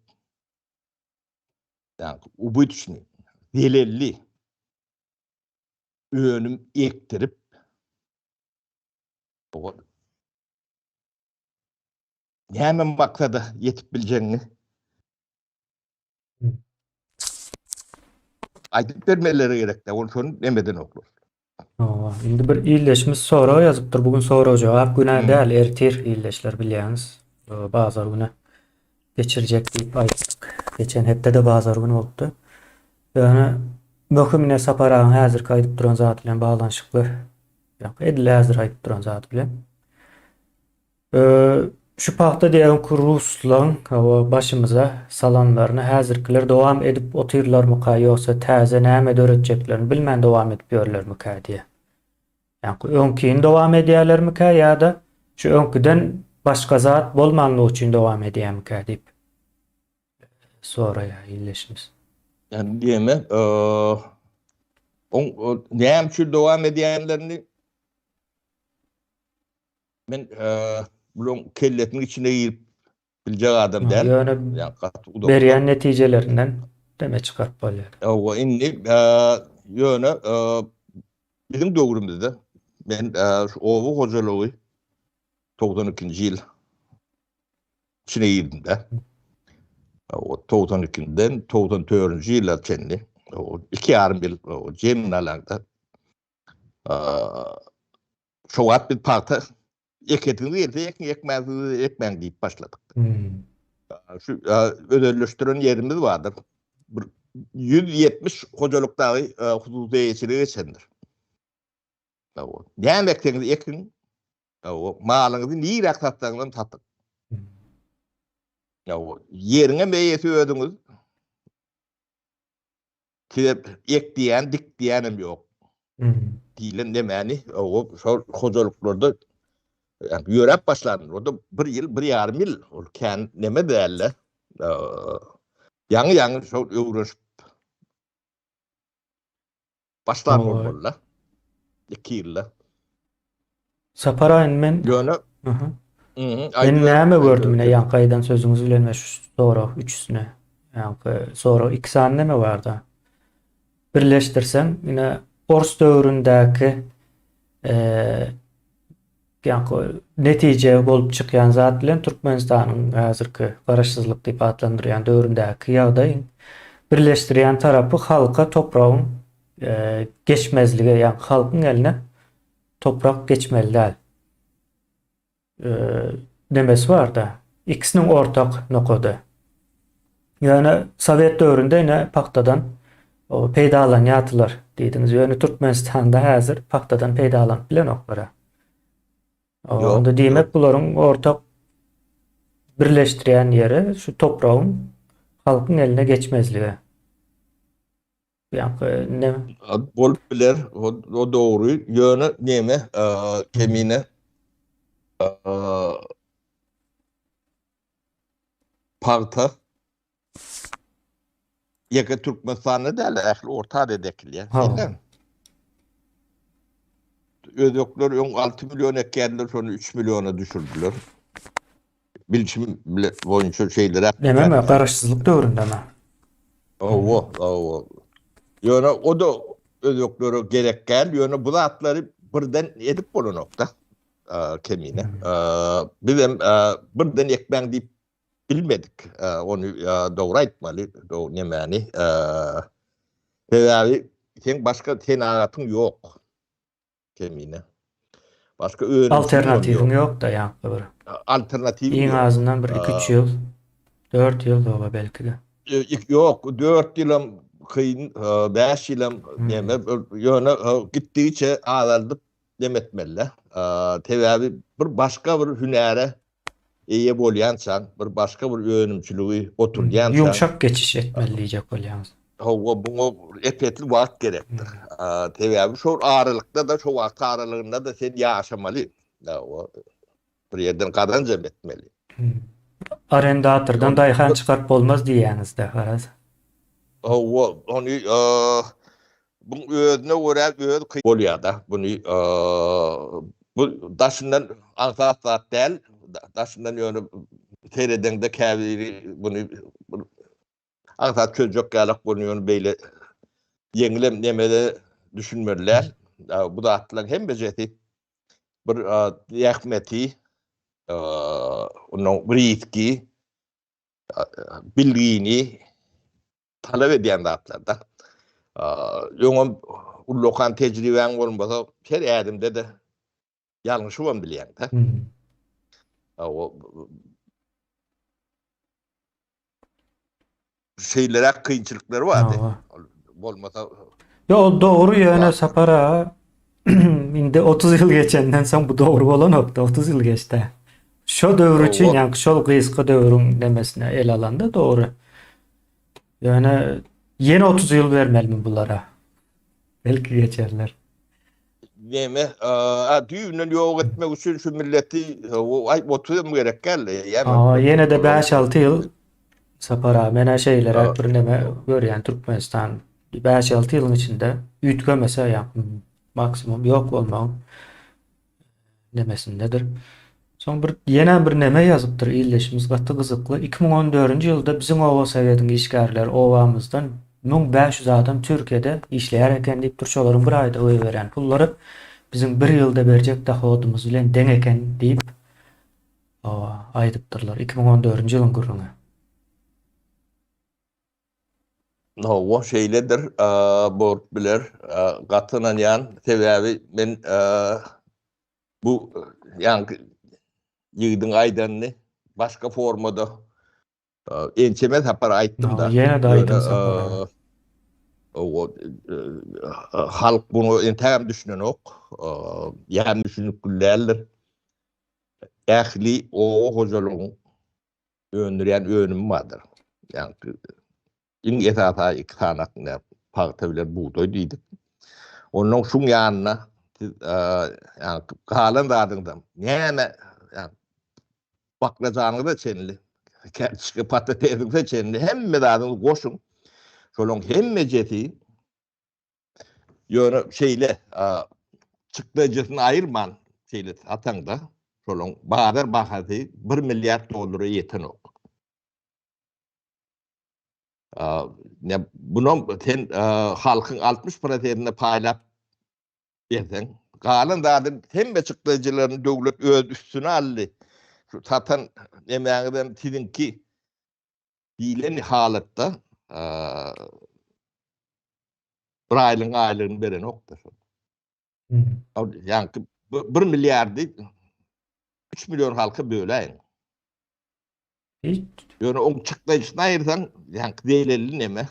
ýagny ubytçny, zelelli önüm ekdirip, näme maksada ýetip biljegiňi Aýdyp bermeleri gerekde, ol şony demeden oklar. Hawa, indi bir ildeşimiz sorag ýazypdyr. Bu gün sorag-jogap günä däl, ertir ildeşler bilýäňiz, bazar güni geçirjek diýip aýtdyk. Geçen hepde-de bazar güni bolupdy. Ýöne möhüm ine Sapar agaň häzirki aýdyp duran zady bilen baglanyşykly. Ýa, edil häzir aýdyp duran zady bilen. Şu pagta diýen ruslaň hawa başymyza salanlaryny häzirkiler dowam edip otyrlarmyka ýogsa täze näme döretjeklerini bilmän dowam edip ýörlermikä diýe. Ýaňky öňkini dowam edýärlermikä ýa-da şu öňküden başga zat bolmanlygy üçin dowam edýärmikä diýip soraýar ildeşimiz. Ýani diýeme, oň näme üçin dowam edýänlerini Men bularyň kellesiniň içine girip biljek adam däl. Ýöne berýän netijelerinden deme çykaryp bolýar. Hawa, indi ýöne biziň döwrümizde men şu oba hojalygy 92-nji ýyl içine girdim-de. O 92-den 94-nji ýyla çenli, iki ýarym ýyl jemini alaňda Şo wagt biz pagta ekesiňiz gelse ekiň, ekmäsiňiz ekmäň diýip başladyk. Hmm. Şu özelleşdiren ýerimiz bardyr. Bir 170 hojalyk dagy hususy eýeçilige geçendir. Näme ekseňiz ekiň, malyňyzy nirä satsaňyz hem satyň. Hmm. Ýeriňem eýesi özüňiz. Size ek diýen, dik diýenem ýok. Diýlen nemäni, o şol hojalyklarda ýöräp başlan. O da bir ýyl, bir ýarym ýyl, ol kän neme däl-de. Ýaňy-ýaňy şol öwrenişip başlan bolmaly-da. Iki ýylda. Sapar aýyn men Ýöne Men näme gördüm ine ýaňky aýdan sözüňiz bilen we şu sorag üçüsine. Ýaňky sorag iki sany neme barda. Birleşdirseň ine ors döwründäki ýaňky netije bolup çykýan zat bilen Türkmenistanyň häzirki garaşsyzlyk diýip atlandyrýan döwründäki ýagdaýyň birleşdirýän tarapy halka topragyň geçmezligi, ýagny halkyň eline toprak geçmeli däl. Demesi bar-da. Ikisiniň ortak nokady. Ýöne sowet döwründe ine pagtadan peýdalanýardylar diýdiňiz. Ýöne Türkmenistanda häzir pagtadan peýdalanyp bilenoklar. Onda diýmek bularyň ortak birleşdirýän ýeri şu topragyň halkyň eline geçmezligi. Ýa-da ne? Bolup biler, o dogry. Ýöne neme, kemine pagta ýeke Türkmenistanda däl, ähli Orta Aziýada ekilýär. Şeýle. Özbekler öň 6 million ekýärdiler, şony 3 milliona düşürdiler. Bilşim boýunça şeýleräk. Nememi, garaşsyzlyk döwründemi? Hawa, hawa. Ýöne o-da özbeklere gerek däl, ýöne bu zatlary birden edip bolanok-da. Kemine. Bizem birden ekmäň diýip bilmedik. Ony dogry aýtmaly, nemäni. Sebäbi seň başga senagatyň ýok. Kemine. Başga önümçiligiň Alternatiwiň ýok-da ýaňky bir. Alternatiwiň ýok. Iň azyndan bir 2-3 ýyl, 4 ýyl doga belki-de. Ýok, 4 ýylam kyn, 5 ýylam neme, ýöne gitdigiçe azaldyp dem etmeli. Sebäbi bir başga bir hünäre eýe bolýançaň, bir başga bir önümçiligi oturdýançaň. Ýumşak geçiş etmeli diýjek bolýaňyz. Hawa, muňa ep-esli wagt gerekdir. Sebäbi şol aralykda-da, şo wagt aralygynda-da sen ýaşamaly. Bir ýerden gazanjam etmeli. Arendatordan daýhan çykaryp bolmaz diýýäňiz-dä, garaz. Hawa, ony buň özüne görä öz kyn bolýar-da. Buny bu daşyndan aňsat zat däl. Daşyndan ýöne seredeňde käbiri buny aňsat çözjek ýalak bolýar, ýöne beýle ýeňilem nemede düşünmeli däl. Bu zatlaryň hemmejesi bir zähmeti, onuň riski, bilgini talap edýän zatlarda. Öňem ullakan tejribäň bolmasa, her ädimde-de ýalňyşybam bilýäň-de. Şeýleräk kynçylyklary bardy. Bolmasa Ýok, ol dogry ýöne Sapar aga indi 30 ýyl geçenden soň bu dogry bolanokdy. 30 ýyl geçdi. Şo döwür üçin, ýa şol gysga döwrüň nemesine el alanda dogry. Ýöne ýene 30 ýyl bermelimi bulara? Belki geçerler. Neme, a düýbünden ýok etmek üçin şu milleti, aý 30 hem gerek däl. Ýa ýene-de 5-6 ýyl Sapar aga, men-ä şeýleräk bir neme görýän Türkmenistan 5-6 ýylyň içinde üýtgemese ýa maksimum ýok bolmagyň nemesindedir. Soň bir ýene bir neme ýazypdyr ildeşimiz gaty gyzykly. 2014-nji ýylda biziň oba sowetiň işgärleri obamyzdan 1500 adam Türkiýede işleýär eken diýipdir. Şolaryň bir aýda goýberýän pullary biziň bir ýylda berjek dohodymyz bilen deň eken diýip aýdypdyrlar. 2014-nji ýylyň gürrüňi. Hawa, şeýledir, bolup biler. Gaty ynanýan. Sebäbi men bu ýaňky ýigidiň aýdanyny başga formada ençeme sapar aýtdym-da. Ýene-de aýdyň Sapar. Halk muňa entägem düşünenok. Ýa düşünip däldir. Ähli oba hojalygyň öndürýän önümi bardyr. Ýagny iň esasy iki sany pagta bilen bugdaý diýdik. Ondan şuň ýanyna siz ýagny galan zadyňyzam näme ýagny baklajanyňyza çenli, kerçgi, patatesiňize çenli hemme zadyňyzy goşuň. Şolaryň hemmejesi Ýöne şeýle çykdajysyny aýyrman şeýle sataňda şolaň bazar bahasy 1 milliard dollara ýetenok. Ne bunam sen halkyň 60 prosentine paýlap berseň, galan zadyň hemme çykdajylaryny döwlet öz üstüne aldy. Şu satan nemäňizem siziňki diýlen halatda bir aýlygyň aýlygyny berenokdy şol. Ýaňky 1 milliardy 3 million halka böläýiň. Hiç. Ýöne oň çykdajysyny aýyrsaň, ýaňky zelelli neme?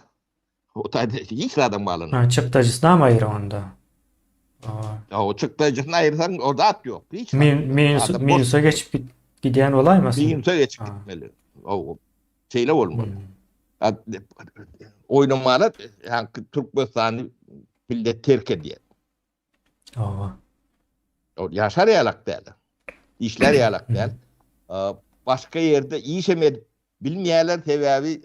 O taýda hiç zadam galanok. Ha, çykdajysyny hem aýyr onda. Ýa, o çykdajysyny aýyrsaň, o zat ýok. Hiç. Minus, minusa geçip gidýän bolaýmasyn? Minusa geçip gitmeli. O şeýle bolmaly. Oýnamana ýaňky Türkmenistany millet terk edýär. Hawa. Ol ýaşar ýalak däl. Işlär ýalak däl. Başga ýerde işem edip bilmeýärler, sebäbi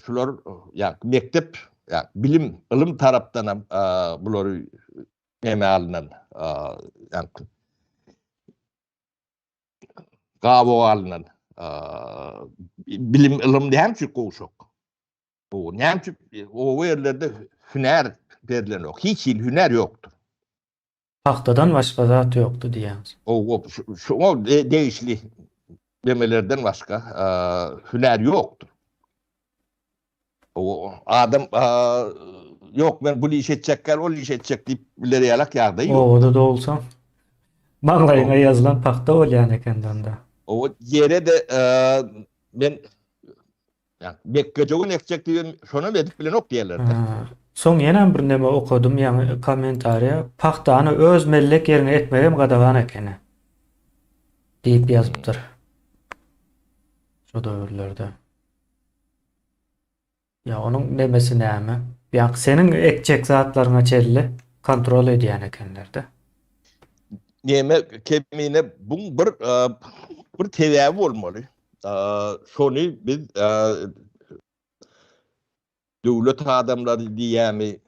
şular ýa mekdep, ýa bilim, ylym tarapdan hem bulary neme alnan, ýa gabaw alnan. Bilim, ylym näme üçin gowşak? Bu näme üçin oba ýerlerde hünär berlenok? Hiç hili hünär ýokdur. Pagtadan başga zat ýokdy diýýäňiz. Hawa, şoňa degişli demelerden başga hünär ýokdur. Adam ýok men bu işi etjek gel, ol işi etjek diýip biler ýalak ýagdaý ýok. Obada dogulsaň maňlaýyňa ýazylan pagta bolýan eken onda. O ýere-de men mekgejöwen ekjek diýip şonam edip bilenok diýerler. Soň ýenem bir neme okadym ýaňy kommentariýa pagtany öz mellek ýeriňe ekmegem gadagan ekeni diýip ýazypdyr. Şo döwürlerde. Ýa onuň nemesi näme? Ýa seniň ekjek zatlaryňa çenli kontrol edýän ekenler-de. Neme kemine buň bir bir sebäbi bolmaly. Şony biz döwlet adamlary diýýämi,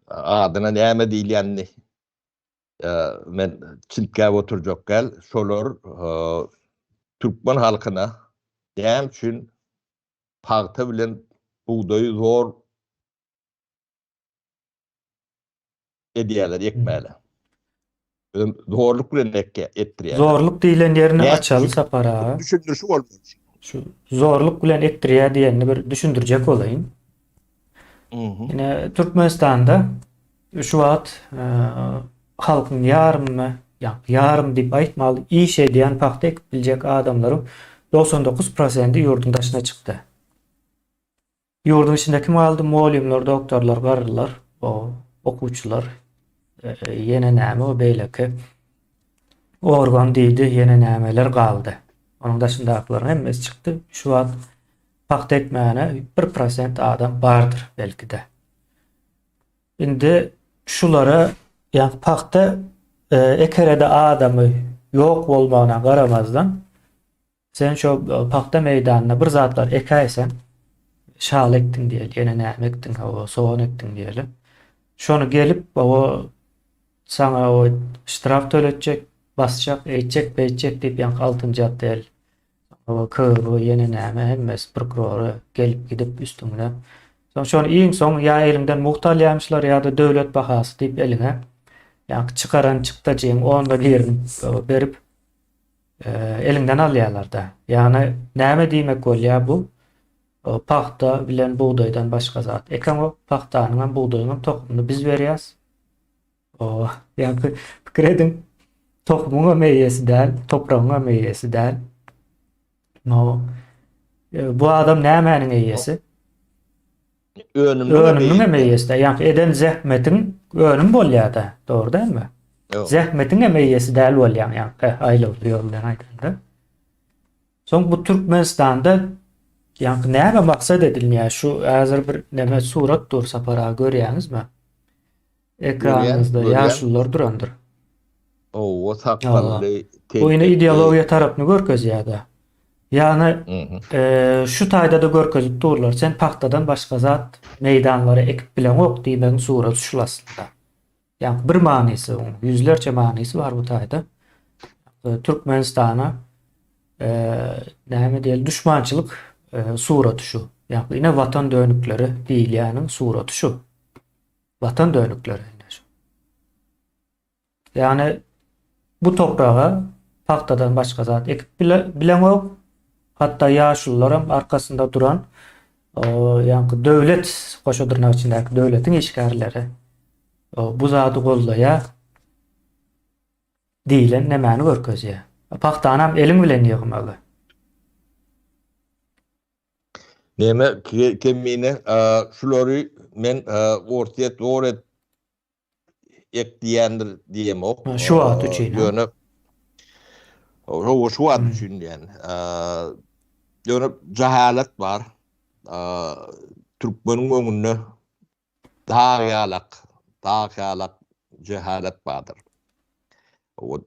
adyna näme diýilýänini men çintgäp oturjak däl. Şolar türkmen halkyna näme üçin pagta bilen bugdaýy zor edýärler ekmäne. Zorluk bilen etdirýärler. Zorluk diýlen ýerini açaly Sapar aga. Düşündirişi bolmaly. Şu zorluk bilen ekdirýär diýenini bir düşündirjek bolaýyn. Ine Türkmenistanda şu wagt halkyň ýarymy, ýarym diýip aýtmaly, iş edýän, pagta ekip biljek adamlaryň 99 prosendi ýurduň daşyna çykdy. Ýurduň içinde kim galdy? Mugallymlar, doktorlar, garrylar, o okuwçylar, ýene näme o beýleki organ diýdi, ýene nämeler galdy. Onuň daşyndakylaryň hemmesi çykdy. Şu wagt pagta ekmäne 1% adam bardyr belki-de. Indi şulara ýa pagta e, ekerede adamy ýok bolmagyna garamazdan Sen şo pagta meýdanyna bir zatlar ekäýseň, şaly ekdiň diýeli, ýene näme ekdiň, hawa, sogan ekdiň diýeli. Şony gelip, hawa, saňa o ştraf töletjek, basjak, eýtjek, beýtjek diýip, ýaňky altynjy otdel, hawa, KGB, ýene näme, hemmesi prokurory gelip gidip üstüňde. Soň şony iň soň ýa eliňden mugt alýamyşlar ýa-da döwlet bahasy diýip eliňe, ýaňky çykaran çykdajyň onda birini berip, eliňden alýarlar-da. Ýagny näme diýmek bolýar bu? Pagta bilen bugdaýdan başga zat ekeňok, pagtanyňam, bugdaýyňam tohumyny biz berýäs. O, ýagny pikir ediň, tohumyňam eýesi däl, topragyňam eýesi däl. No, bu adam nämäniň eýesi? Önüminiň hem eýesi. Ýagny eden zähmetiň önüm bolýar-da, dogry dälmi? Zähmetiň hem eýesi däl bolýaň, ýagny aýlawly ýol bilen aýdanda. Soň bu Türkmenistanda ýagny näme maksat edilýär? Şu häzir bir näme surat dur Sapar aga görýäňizmi? Ekranyňyzda ýaşulular durandyr. Owa, sakgally, Bu ine ideologiýa tarapyny görkezýär-de. Ýagny şu taýda-da görkezip durlar. Sen pagtadan başga zat meýdanlara ekip bileňok diýmegiň suraty şul aslynda. Ýagny bir manysy, oň ýüzlerçe manysy bar bu taýda. Türkmenistana näme diýeli duşmançylyk suraty şu. Ýagny ine watan dönükleri diýilýäniň suraty şu. Watan dönükleri ine şu. Ýagny bu topraga pagtadan başga zat ekip bile, bileňok. Hatda ýaşulularam arkasynda duran ýaňky döwlet goşa dyrnak içindäki döwletiň işgärleri bu zady goldaýar diýlen nämäni görkezýär. Pagtanam eliň bilen ýygmaly. Näme kemine şulary men Orsýet zor et ek diýendir diýemok. Şu wagt üçin. Ýöne Hawa şu wagt üçin diýen. Ýöne jahalat bar. Türkmeniň öňünde dag ýalak, dag ýalak jehalet bardyr. O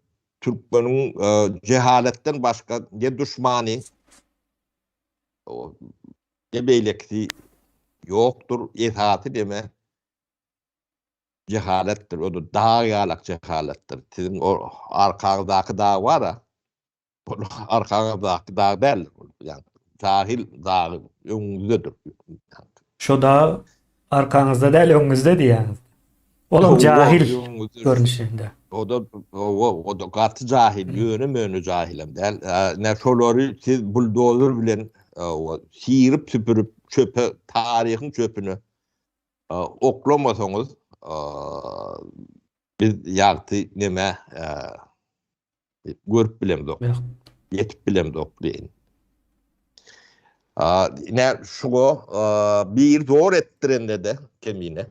türkmeniň jehaletden başga ne duşmany ne beýlekisi ýokdur. Esasy neme jehaletdir. O da dag ýalak jehaletdir. Siziň o arkaňyzdaky dag bar-a, ol arkaňyzdaky dag däldir. Ýagny jahil dagy öňüňizdedir. Şo dag arkaňyzda däl, öňüňizde diýýäňiz. Olam jahil görnüşinde. O da o da gaty jahil, ýöne möne jahilem däl. Ne şolary siz buldozer bilen sirip süpürip çöpe taryhyň çöpüne oklamasaňyz biz ýagty neme görüp bilemzok. Ýetip bilemzok diýin. Ne şuňa bir zor etdirende-de kemine.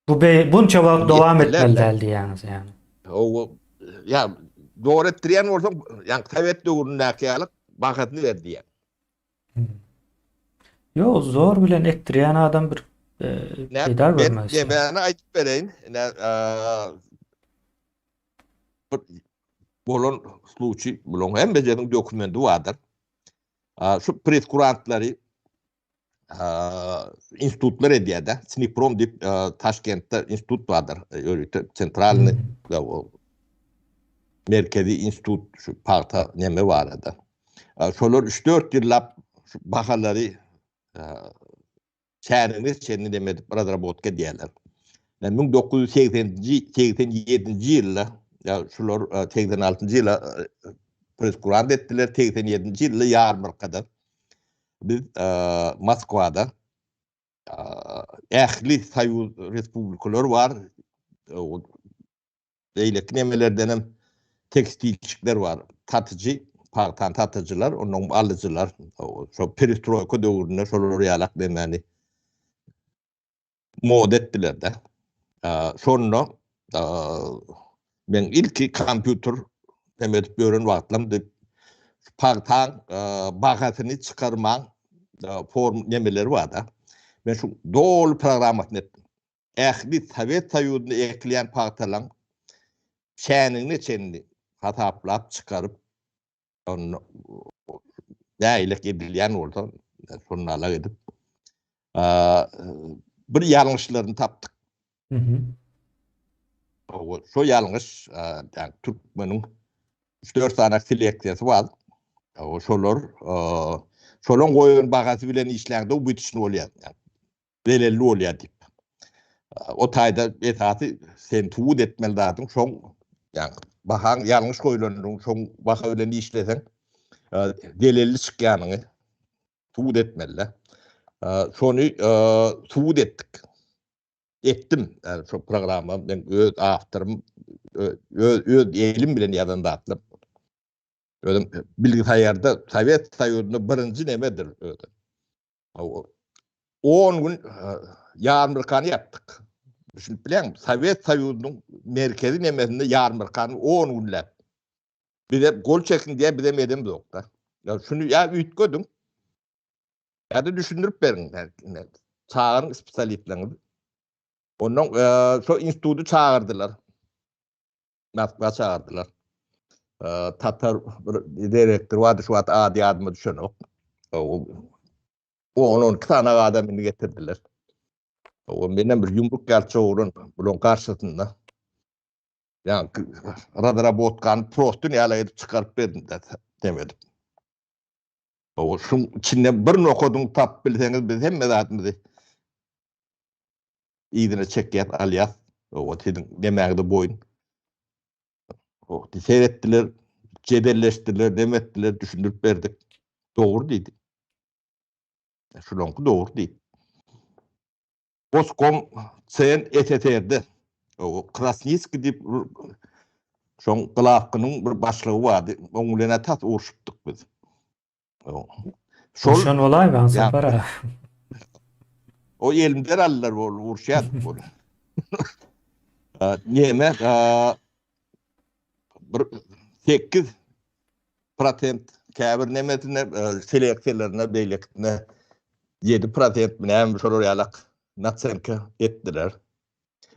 Bu be bunça wagt dowam etmeli däl diýýäňiz ýagny. Hawa, ýa zor etdirýän bolsaň, ýa sowet döwründäki ýaly bahasyny ber diýýän. Ýok, zor bilen etdirýän adam bir peýda görmez. Men nämäni aýdyp bereýin? Ine, bir bolan sluçy, bularyň hemmejesiniň dokumenti bardyr. Şu preskurantlary institutlar edýär-de. Sniprom diýip Taşkentde institut bardyr. Ýörite sentralny merkezi institut şu pagta neme barada. Şolar 3-4 ýyllap şu bahalary çäregine çenli neme edip razrabotka edýärler. 1980-nji 87-nji ýylda ýa şular 86-njy ýyla preskurant etdiler, 87-nji ýylda ýarmarkada Biz Moskwada ähli soýuz respublikalar bar. Beýleki nemelerden hem tekstilçikler bar. Satyjy, pagtany satyjylar, ondan alyjylar. Şo perestroýka döwründe şolar ýalak nemäni moda etdiler-de. Şonda men ilki kompýuter hem edip ýören wagtlam diýip pagtaň bahasyny çykarmaň form nemeleri bar-da. Men şu doly programmasyny etdim. Ähli Sowet Soýuzynda ekilýän pagtalaň çänigine çenli hasaplap çykaryp Onda nägilek edilýän bolsa, şonda alak edip, bir ýalňyşlaryny tapdyk. Şo ýalňyş, ýagny türkmeniň 3-4 sany seleksiýasy bar. Şolar, şolaň goýan bahasy bilen işläňde ubitçny bolýar. Zelelli bolýar diýip. O taýda esasy sen subut etmeli zadyň şoň, ýagny bahaň ýalňyş goýlanyny, şoň baha bilen işleseň, zelelli çykýanyňy subut etmeli. Şony subut etdik. Etdim. Şo programma men öz awtorym, öz öz elim bilen ýazan zatlar. Özüm bilgisaýarda Sowet Soýuzynda birinji nemedir özi. 10 gün ýarmyrkany ýapdyk. Düşünip bilýäňmi? Sowet Soýuzynyň merkezi nemesinde ýarmyrkany 10 günläp. Bize gol çekiň diýä bizem edemzok-da. Ýa şuny ýa üýtgediň. Ýa-da düşündirip beriň. Çagyryň spesialistleriňizi. Ondan şo instituty çagyrdylar. Moskwa çagyrdylar. Tatar bir direktor bardy, şu wagt ady ýadyma düşenok. 10-12 sany adam indi getirdiler. O menem bir ýumruk ýaly oglan bularyň garşysynda. Ýa razrabotkany prostyn ýaly edip çykaryp berdim dem edip. O şuň içinden bir nokadyny tapyp bilseňiz biz hemme zadymyzy yzyna çekýäs, alýas. Owa, siziň demäňize boýun. O, seretdiler, jedelleşdiler, dem etdiler, düşündirip berdik. Dogry diýdi. Şulaňky dogry diýdi. Goskom CN SSR-de o Krasnitskiý diýip şoň glawkynyň bir başlygy bardy. Oň bilen tas urşupdyk biz. Şol Urşan bolaýmaň Sapar aga. O elimden aldylar bol urşýardyk bol. Neme bir 8 prosent käbir nemesine seleksiýalarına beýlekisine 7 prosent näme şolar ýalak nasenka etdiler.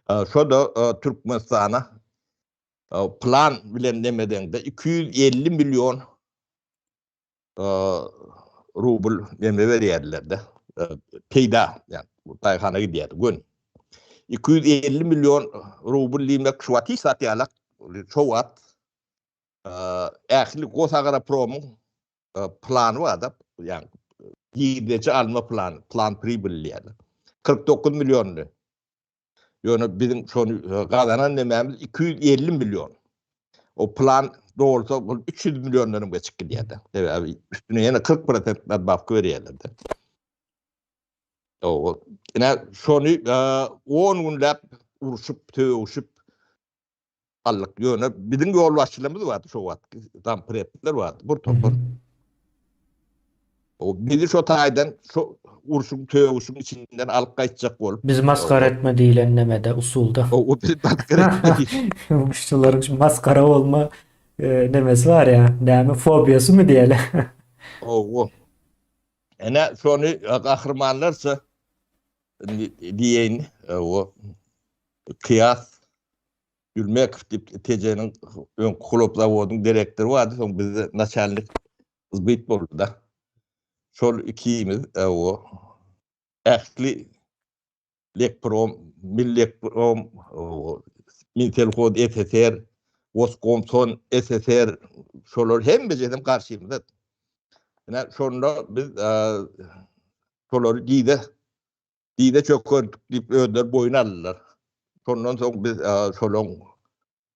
Şo-da Türkmenistana plan bilen nemedeňde 250 million rubl neme berýärdiler-de. Peýda, ýa daýhana gidýärdi gün. 250 million rubl diýmek şu wagt hiç zat ýalak. Şo wagt ähli Gosagropromyň plany bar-da, ýa girdeji alma plany, plan pribyl diýýärler. 49 milliondy. Ýöne biziň şony e, gazanan nemämiz 250 million. O plan dolsa bu 300 milliondan hem geçip gidýär-de. Sebäbi üstüne ýene 40% nadbawka berýärler-de. O, ine şony 10 e, günläp urşup, sögüşip aldyk. Ýöne biziň ýolbaşçylarymyz bardy şo wagt, zampredler bardy, bir topar. O bizi şo taýdan şo urşuň, sögüşiň içinden alyp gaýtjak bolup. Bizi masgara etme diýlen nemede, usulda. O, bizi masgara etme diýip. Şularyň şu masgara bolma e, nemesi bar ýa, näme fobiýasymy diýeli. Owo. Ene şony e, gahrymanlarça diýeýin, e, o Kyýas Ýülmekow diýip Tejeniň öňki hlop zawodyň direktory bardy, soň bizde naçalnik zbyt boldy-da. Şol ikimiz e, o ähli Lekprom, Millekprom, Minselhoz SSR, Woskomson SSR şolar hemmejesem garşymyzda. Ine şonda biz e, şolary dize dize çökerdik diýip özleri boýun aldylar. Şondan soň biz e, şolaň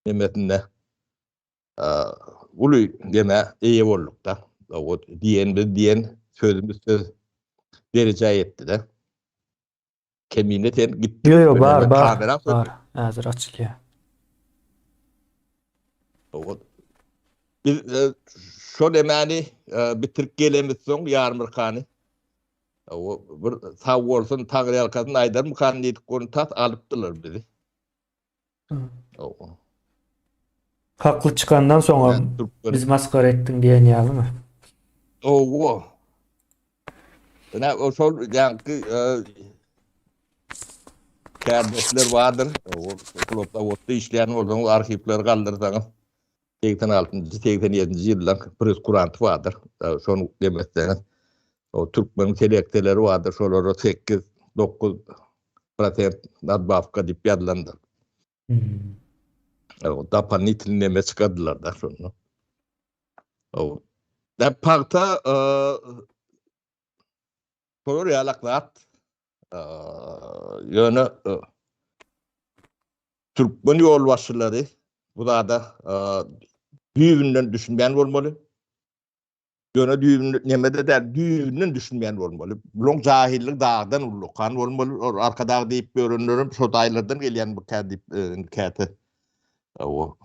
nemesinde e, uly neme eýe bolduk-da. O diýen biz diýen sözümiz söz derejä ýetdi-de. Kemine sen gitdik. Ýo ýo bar bar. Bar. Häzir açylýar. Biz e, şol emäni e, bitirip gelemiz soň ýarmyrkany. O bir sag bolsun, taňryýalkasyn aýdarmykan diýdik, ony tas alypdylar bizi. Hakly çykandan soňam biz masgara etdiň diýen ýalymy? Owo. Ine o şol ýaňky e, kärdeşler bardyr. O klubda otda işleýän bolsaňyz arhiwleri galdyrsaňyz 86-njy, 87-nji ýyldan press-kuranty bardyr. E, şony demetseňiz o türkmeniň seleksiýalary bardyr. Şolara 8, 9 prosent nadbawka diýip ýazylandyr. Hmm. O doполнительный neme çykardylar da şonda. O da pagta e, şolar ýalak zat. E, ýöne e, türkmen ýolbaşçylary bu zada e, düýbünden düşünmeýän bolmaly. Ýöne düýbünden neme-de däl, düýbünden düşünmeýän bolmaly. Bulaň jahillik dagdan ullakan bolmaly. Ol arkadag diýip ýörenlerem şo daýlardan gelýän bu kä diýip e, käte o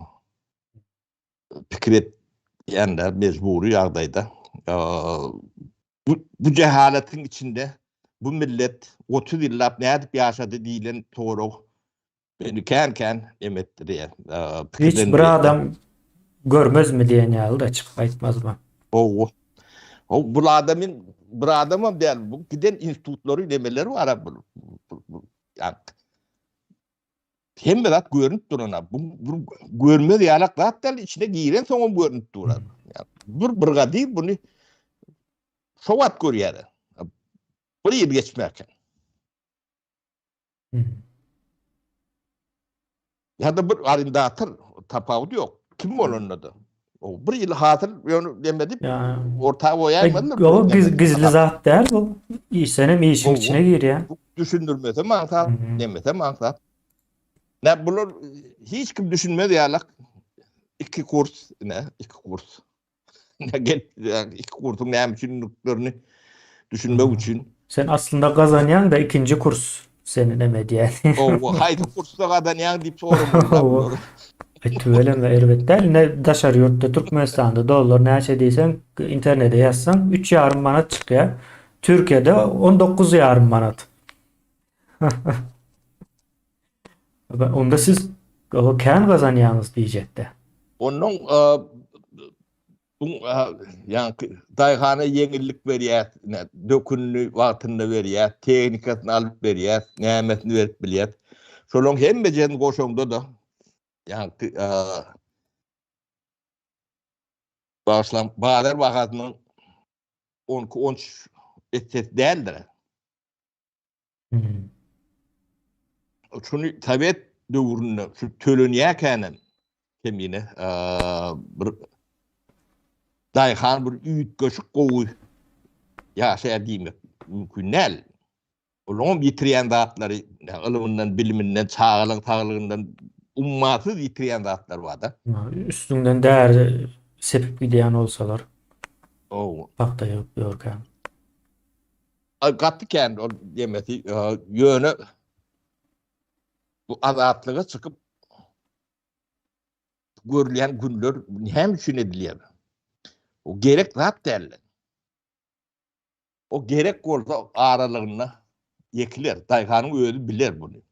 pikir etýänler mejbury ýagdaýda. Bu, bu jehaletiň içinde bu millet 30 ýyllap nädip ýaşady diýlen sorag Meni kän-kän em etdirýär. Hiç bir adam görmezmi diýen ýaly-da çykyp aýtmazmy? Hawa. Hawa, bu adamyň bir adamam däl, bu giden institutlary nemeleri bar bu. Ýa hemme zat görünip duran bu bir görmez ýalak zat däl, içine giren soňam görünip duran. Bir bir gadyr buny şo wagt görýär. Bir ýyl geçmärken. Ýa-da bir arendator tapawudy ýok. Kim bolanda-da. O bir ýyl hasyl ýöne deme diýip orta goýaýmadylar. Ýok, gizli zat däl bu. Işsenem işiň içine girýär. Düşündirmesem aňsat, demesem aňsat. Nä bular hiç kim düşünmez ýalak. Iki kurs, ne, iki kurs. Gel, iki kursuň näme üçinliklerini düşünmek üçin. Sen aslynda gazanýaň-da ikinji kurs seni neme edýär. Owa, haýsy kursda gazanýaň diýip soramaly. Ay tüweleme erbet däl. Ine daşary ýurtda Türkmenistanda dollar näçe diýseň internete ýazsaň 3,5 manat çykýar. Türkiýede 19,5 manat. Onda siz o kän gazanýaňyz diýjekde. Ondan bu ýaňky daýhana ýeňillik berýär, dökünini wagtynda berýär, tehnikasyny alyp berýär, nämesini berip bilýär. Şolaryň hemmejesini goşaňda-da ýaňky bagyşlaň bazar bahasynyň 12-13 essesi däldir. Hmm. Şuny Sowet döwründe şu tölenýärkänem kemine bir daýhan bir üýtgeşik gowy ýaşaýar diýmek mümkin däl. Olaryň ýitirýän zatlary, ylymyndan, biliminden, çagalyk saglygyndan ummasyz ýitirýän zatlary bar-da. Üstüňden däri sepip gidýän bolsalar. Hawa. Pagta ýygyp ýörkäň. Gaty kän ol demesi, ýöne bu azatlyga çykyp görülýän günler näme üçin edilýär? O gerek zat däl. O gerek bolsa aralygynda ýekiler. Daýhanyň özi biler buny.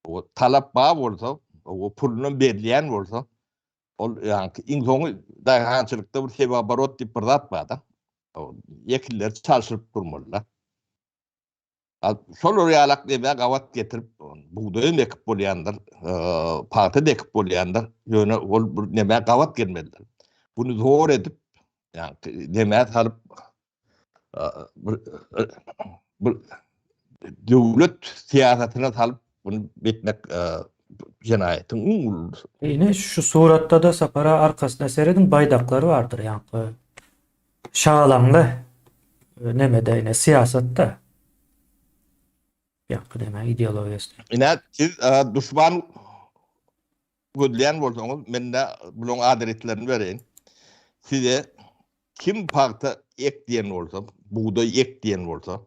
O talap bar bolsa, o pulundan berilýän bolsa, ol ýaňky iň soňy daýhançylykda bir sewaborot diýip bir zat bar-da. Ýekinleri çalşyryp durmalylar. Şolar ýalak demä gabat getirip, bugdaýam ekip bolýandyr, pagta-da ekip bolýandyr, ýöne ol bir nemä gabat gelmelidir. Buny zor edip, ýagny demä salyp, bir bir döwlet syýasatyna salyp bunu etmek jenaýatyň iň ulusy. Ine şu suratda-da Sapara arkasyna serediň baýdaklar bardyr ýaňky Şagalaňly nemede ine syýasatda. Ýaňky deme ideologiýasy. Ine siz duşman gözleýän bolsaňyz mende bulaň adreslerini bereýin. Size kim pagta ek diýen bolsa, bugdaý ek diýen bolsa,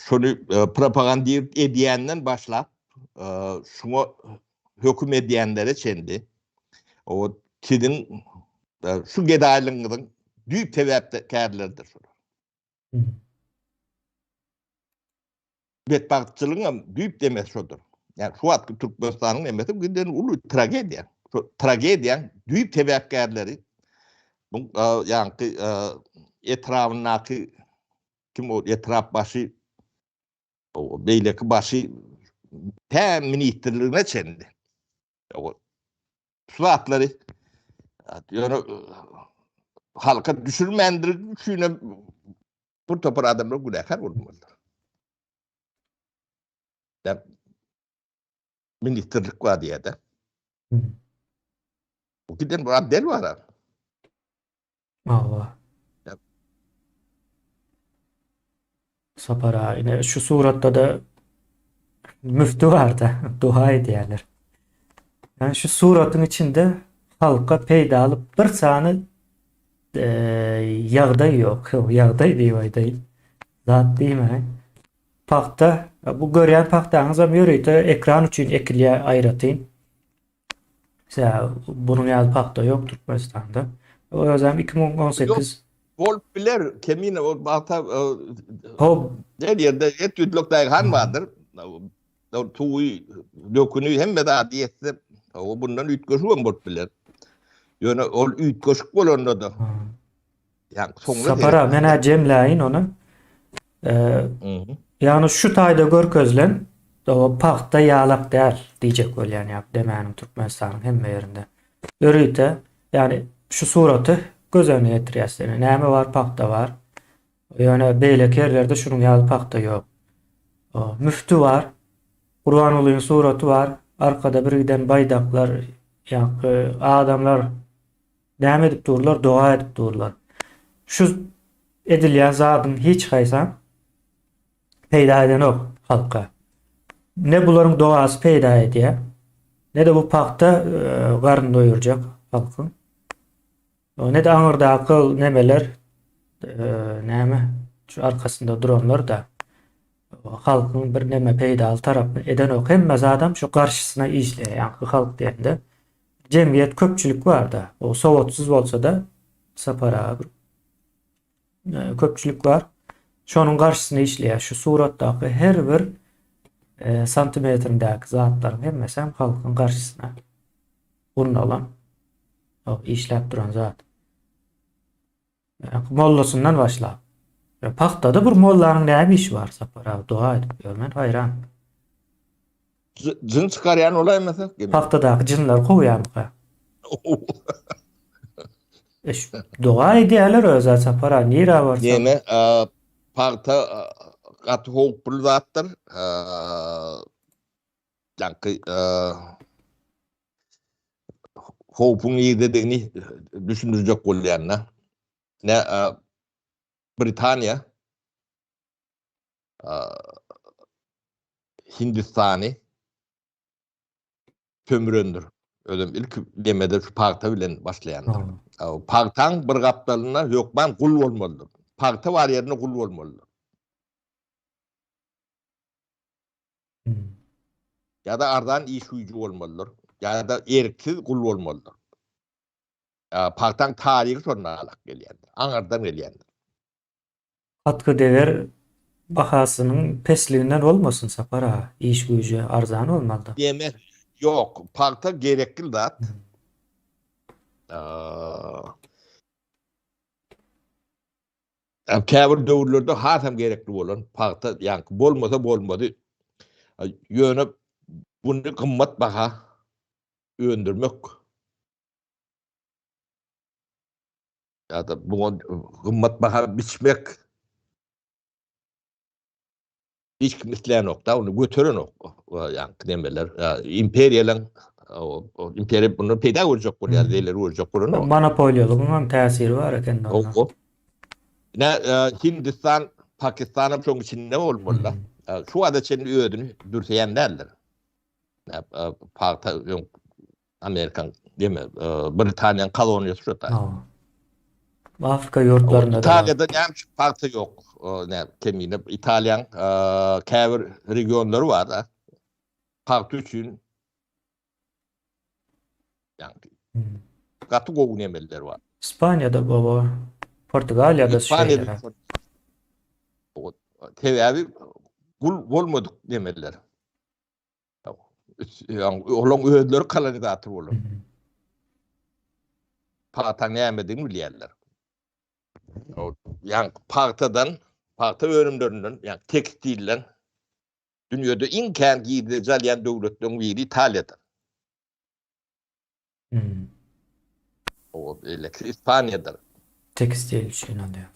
şony propagandirt edýänden başlap, şuňa höküm edýänlere çenli o siziň şu gedaýlygyňyzyň düýp sebäpkärleridir şolar. Betbagtçylygyň hem düýp demesi şodur. Ýani şu wagtky Türkmenistanyň nemesi giden uly tragediýa. Şu tragediýaň düýp sebäpkärleri bu ýaňky etrabyndaky kim o etrap başy beýleki başy tä ministrligine çenli. Şu zatlary ýöne halka düşürmändir üçin hem bir topar adamlar günäkär bolmalydyr. Ya ministrlik bar diýýär-de. Bu giden bir abdel bar. Hawa. Sapar aga, ine şu suratda-da müfti bar-da, doga edýärler. Yani şu suratyň içinde halka peýdaly bir sany e, ýagdaý ýok. Ýagdaý diýip aýdaýyn. Zat diýme. Pagta, bu görýän pagtaňyz hem ýörite ekran üçin ekilýär aýratyn. Sebäbi bunuň ýaly pagta ýok Türkmenistanda. Özem 2018 Bolup biler, kemine ol pagta Hop. Her ýerde et ýüzlük daýhan bardyr. Ol suwy, döküni hemme zady ýetse, o bundan üýtgeşik hem bolup biler. Ýöne ol üýtgeşik bolanda-da ýa soňra Sapar aga, men-ä jemläýin ony. Ýagny şu taýda görkezilen o pagta ýalak däl diýjek bolýan ýa demäniň Türkmenistanyň hemme ýerinde. Ýörite ýagny şu suraty göz öňüne getirýäs ýöne näme bar pagta bar. Ýöne beýleki ýerlerde şunuň ýaly pagta ýok. Müfti bar. Gurbangulyň suraty bar. Arkada birgiden baýdaklar ýa adamlar Näme edip durlar? Doga edip durlar. Şu edilýän zadyň hiç haýsam peýda edenok halka. Ne bularyň dogasy peýda edýär, ne-de bu pagta e, garyn doýurjak halkyň. Ne-de aňyrdaky nemeler e, näme şu arkasynda duranlar da halkyň bir neme peýdaly tarapyny edenok. Hemme zadam şu garşysyna işleýär. Ýaňky halk diýende Jemgyýet köpçülik barda. O sowatsyz bolsa-da Sapar aga bir e, köpçülik bar. Şonuň garşysyna işleýär. Şu suratdaky her bir e, santimetrindäki zatlaryň hemmesi hem halkyň garşysyna gurnalan, işläp duran zat. Mollasyndan başlap. Pagtada bir mollanyň näme işi bar Sapar aga doga edip ýör men haýran. Jyn çykarýan bolaýmasa? Pagtadaky jynlary kowýarmyka? Doga edýärler özä Sapar aga nirä barsa. Ýene pagta gaty howply zatdyr. Ýaňky howpuň nirdedigini düşündirjek bolýan-da. Ne Britaniýa. Hindistany sömürendir. Özem ilki demede şu pagta bilen başlaýandyr. Pagtaň bir gapdalynda hökman gul bolmalydyr. Pagta bar ýerinde gul bolmalydyr. Ýa-da arzan iş güýji bolmalydyr. Ýa-da erksiz gul bolmalydyr. Pagtaň taryhy şondan alak gelýändir. Aňyrdan gelýändir. Atgy deger bahasynyň pesliginden bolmasyn Sapar aga, iş güýji arzan bolmalyda. Diýmek ýok, pagta gerekli zat. Käbir döwürlerde hasam gerekli bolan pagta, ýaňky bolmasa bolmady. Ýöne buny gymmat baha öndürmek Ýa-da buňa gymmat baha biçmek hiç kim islänok-da, ony göterenok. Ýaňky nemeler, imperiýalaň imperiýa bundan peýda görjek bolýar, zeýleri görjek bolanok. Monopoliýalygyň hem täsiri bar eken onda. Ine, Hindistan, Pakistan hem şoň içinde bolmaly-da. Şu wagta çenli özüni dürseýän däldir. Pagta öň Amerikan deme, Britaniýanyň koloniýasy şu taý. Afrika ýurtlarynda da. Italiýada näme üçin pagta ýok? Näme kemine Italiýanyň käbir regionlary bar da. Pagta üçin ýagny gaty gowy nemeler bar. Ispaniýada baba, Portugaliýada şeýle. Sebäbi gul bolmadyk nemeler. Olaň özleri kolonizator bolan. Pagta nämedigini bilýärler. Ýa pagtadan, pagta önümlerinden, ýa tekstilden dünýede iň kän girdeji alýan döwletleriň biri Italiýadyr. O beýleki Ispaniýadyr. Tekstil üçin alýar.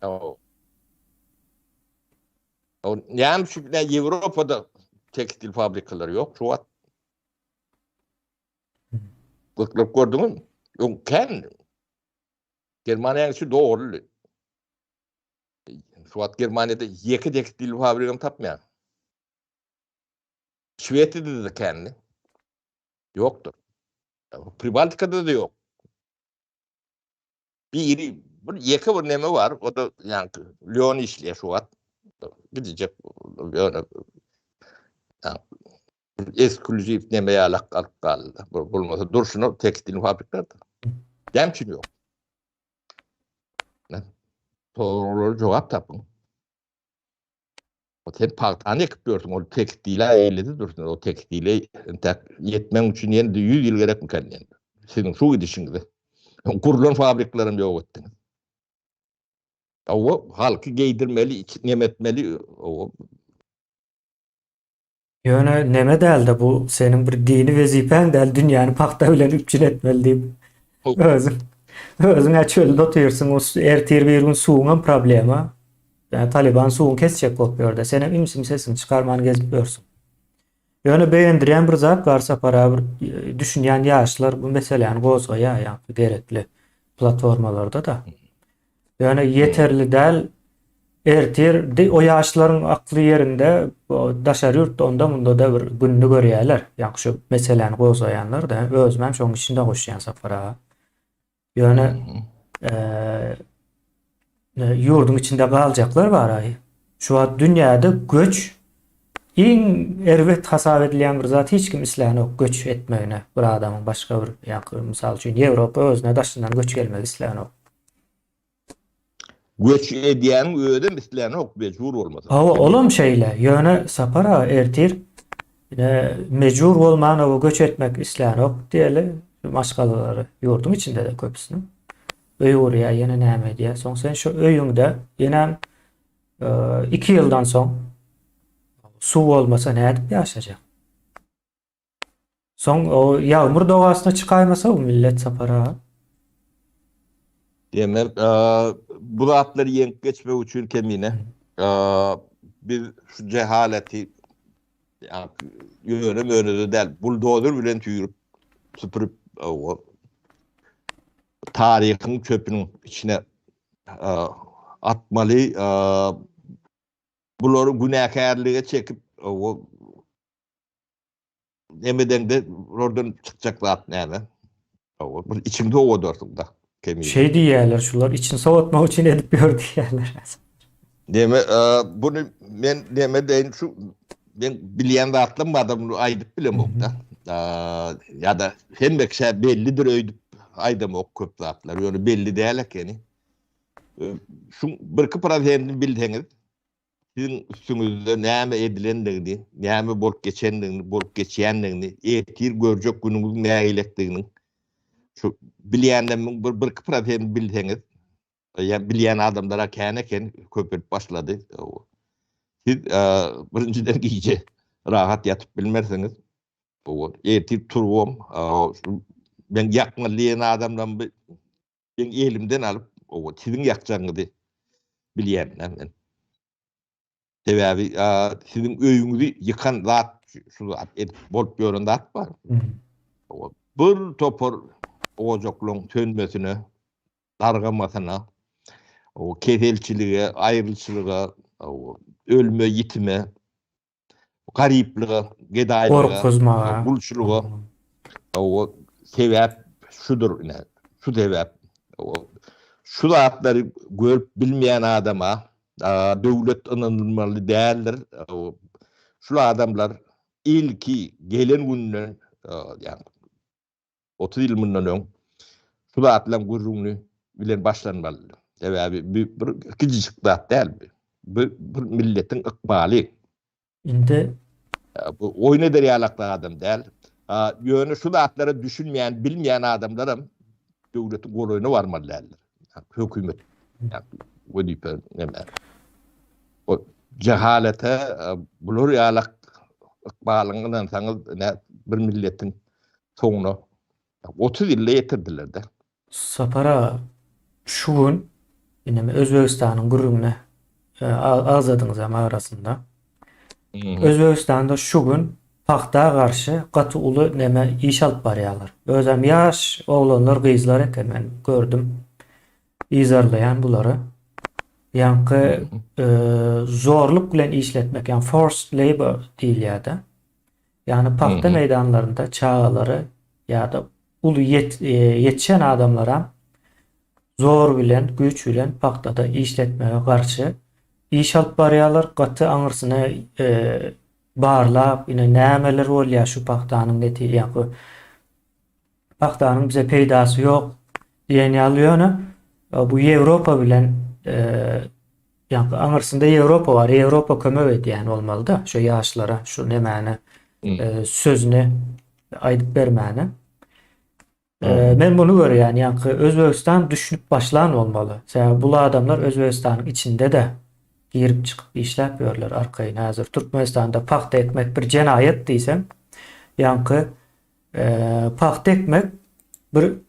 O. O näme üçin ne Ýewropada tekstil fabrikalary ýok şu wagt? Gyzyklyp gördüňmi? Öň kän. Germaniýanyň içi doly. Şu wagt Germaniýada ýeke tekstil fabrigam tapmaýar. Şwesiýada-da kändi. Ýokdur. Pribaltikada-da ýok. Biri, bir ýeke bir neme bar, o da ýaňky Leon işleýär şu wagt. Gidecek ýöne eksklýuziw neme ýalak alyp galdy. Bolmasa durşuna tekstil fabrikler. Näme üçin ýok? Soraglara jogap tapyň. O sen pagtany ekip ýörsüň, ol tekstile eýledi dursun, o tekstile entäk ýetmeň üçin ýene-de 100 ýyl gerekmikä diýen. Siziň şu gidişiňize. Gurlan fabriklerem ýok etdiňiz. Owa, halky geýdirmeli, nem etmeli, owa. Ýöne neme dälde bu seniň bir dini wezipäň däl dünýäni pagta bilen üpjün etmeli diýip. Özüň özüň-ä çölde otyrsyň, ertir bir gün suwuňam problema. Ýa Taliban suwuňy kesjek bolup ýörde, senem ümsüm sesiňi çykarman gezip ýörsüň. Ýöne begendirýän bir zat bar Sapar aga bir düşünýän ýaşlar bu meseläni gozgaýar ýaňky gerekli platformalarda-da. Ýöne ýeterli däl. Ertir o ýaşlaryň akly ýerinde daşary ýurtda onda munda-da bir gününi görýärler. Ýaňky şu meseläni gozgaýanlar-da, özümem şoň içinde goşýan Sapar aga. Ýöne ýurduň içinde galjaklar bar-aý. Şu wagt dünýäde göç iň erbet hasap edilýän bir zat hiç kim islänok göç etmegine bir adamyň başga bir ýa mysal üçin Ýewropa özüne daşyndan göç gelmegi islänok. Göç edýäniň özem islänok mejbur bolmasa. Hawa olam şeýle ýöne Sapar aga ertir ine mejbur bolman oba göç etmek islänok diýeli maşgalalary ýurduň içinde-de köpüsiniň öý gurýar ýene näme edýär soň sen şu öýüňde ýenem 2 ýyldan soň suw bolmasa nädip ýaşajak? Soň o ýagmyr dogasyna çykaýmasa bu millet Sapar aga. Diýmek, bu zatlary ýeňip geçmek üçin kemine biz şu jehaleti ýöne-möne-de däl, buldozer bilen tüýrüp, süpürip, taryhyň çöpüniň içine atmaly. Bulary günäkärlige çekip, o nemedeňde bulardan çykjak zat näme? O bir içiňi sowadarsyň da. Kemine. Şeý diýýärler, şular içini sowatmak üçin edip ýör diýýärler. Neme, e, bunu men neme deýin şu men bilýän zatlarym bar da bunu aýdyp bilemok da. E, ýa-da hemme kişä bellidir öýdüp aýdamok köp zatlar. Ýöne belli däl ekeni. E, şu 1-2 prosentini bilseňiz, siziň üstüňizde näme edilendigini, näme bolup geçendigini, bolup geçýändigini, ertir görjek günüňiziň nägilekdiginiň şu bilýänlerimiň bir 1-2 prosentini bilseňiz, ýa bilýän adamlara kän eken, köpelip başlady. Siz birinjiden gije rahat ýatyp bilmersiňiz. Ertir turubam, men ýakmaly diýen adamlarym Men elimden alyp, owa, siziň ýakjagyňyzy bilýän men. Sebäbi siziň öýüňizi ýykan zat şu zat edip bolup ýören zat bar. Owa, bir topar ojaklaryň sönmesine, dargamasyna, owa, keselçilige, aýrylçylyga, owa, ölme, ýitime garyplyga, gedaýlyga, Gorkuzmaga. gulçulyga o sebäp şudur ine. Şu sebäp. Şu zatlary görüp bilmeýän adama döwlet ynanylmaly däldir. Şul adamlar ilki gelen günden ýagny 30 ýyl mundan öň şu zatlaryň gürrüňini bilen başlanmalydy. Sebäbi bu bir kiçijik zat däl bu. Bu bir milletiň ykbaly. Indi bu oýun eder ýalak adam däl. Ýöne şu zatlara düşünmeýän, bilmeýän adamlaram döwletiň golaýyna barmaly däldir. Hökümet wezipe näme. O jehalete bular ýalak ykbalyňy ynansaňyz bir milletiň soňuna 30 ýylda ýetirdiler-de. Sapar aga, şu gün ine Özbegistanyň gürrüňine agzadyňyzam arasynda. Özbegistanda şu gün pagta garşy gaty uly neme iş alyp barýarlar. Özem ýaş oglanlar, gyzlar eken men gördüm. Yzarlaýan bulary. Ýaňky zorluk bilen işletmek, ýagny forced labor diýilýär-de. Ýagny pagta meýdanlarynda çagalary ýa-da uly ýetişen adamlaram zor bilen, güýç bilen pagtada işletmege garşy iş alyp barýarlar. Gaty aňyrsyny barlap, ine nämeler bolýar şu pagtanyň neti, ýa-da pagtanyň bize peýdasy ýok diýen ýaly ýöne bu Ýewropa bilen ýa aňyrsynda Ýewropa bar. Ýewropa kömek edýän bolmaly-da şu ýaşlara şu nemäni sözüni aýdyp bermäne. Men muny görýän, ýaňky Özbegistan düşünip başlan bolmaly. Sebäbi bul adamlar Özbegistanyň içinde-de girip çykyp işläp ýörler arkaýyn. Häzir Türkmenistanda pagta ekmek bir jenaýat diýseň, ýaňky Pagta ekmek bir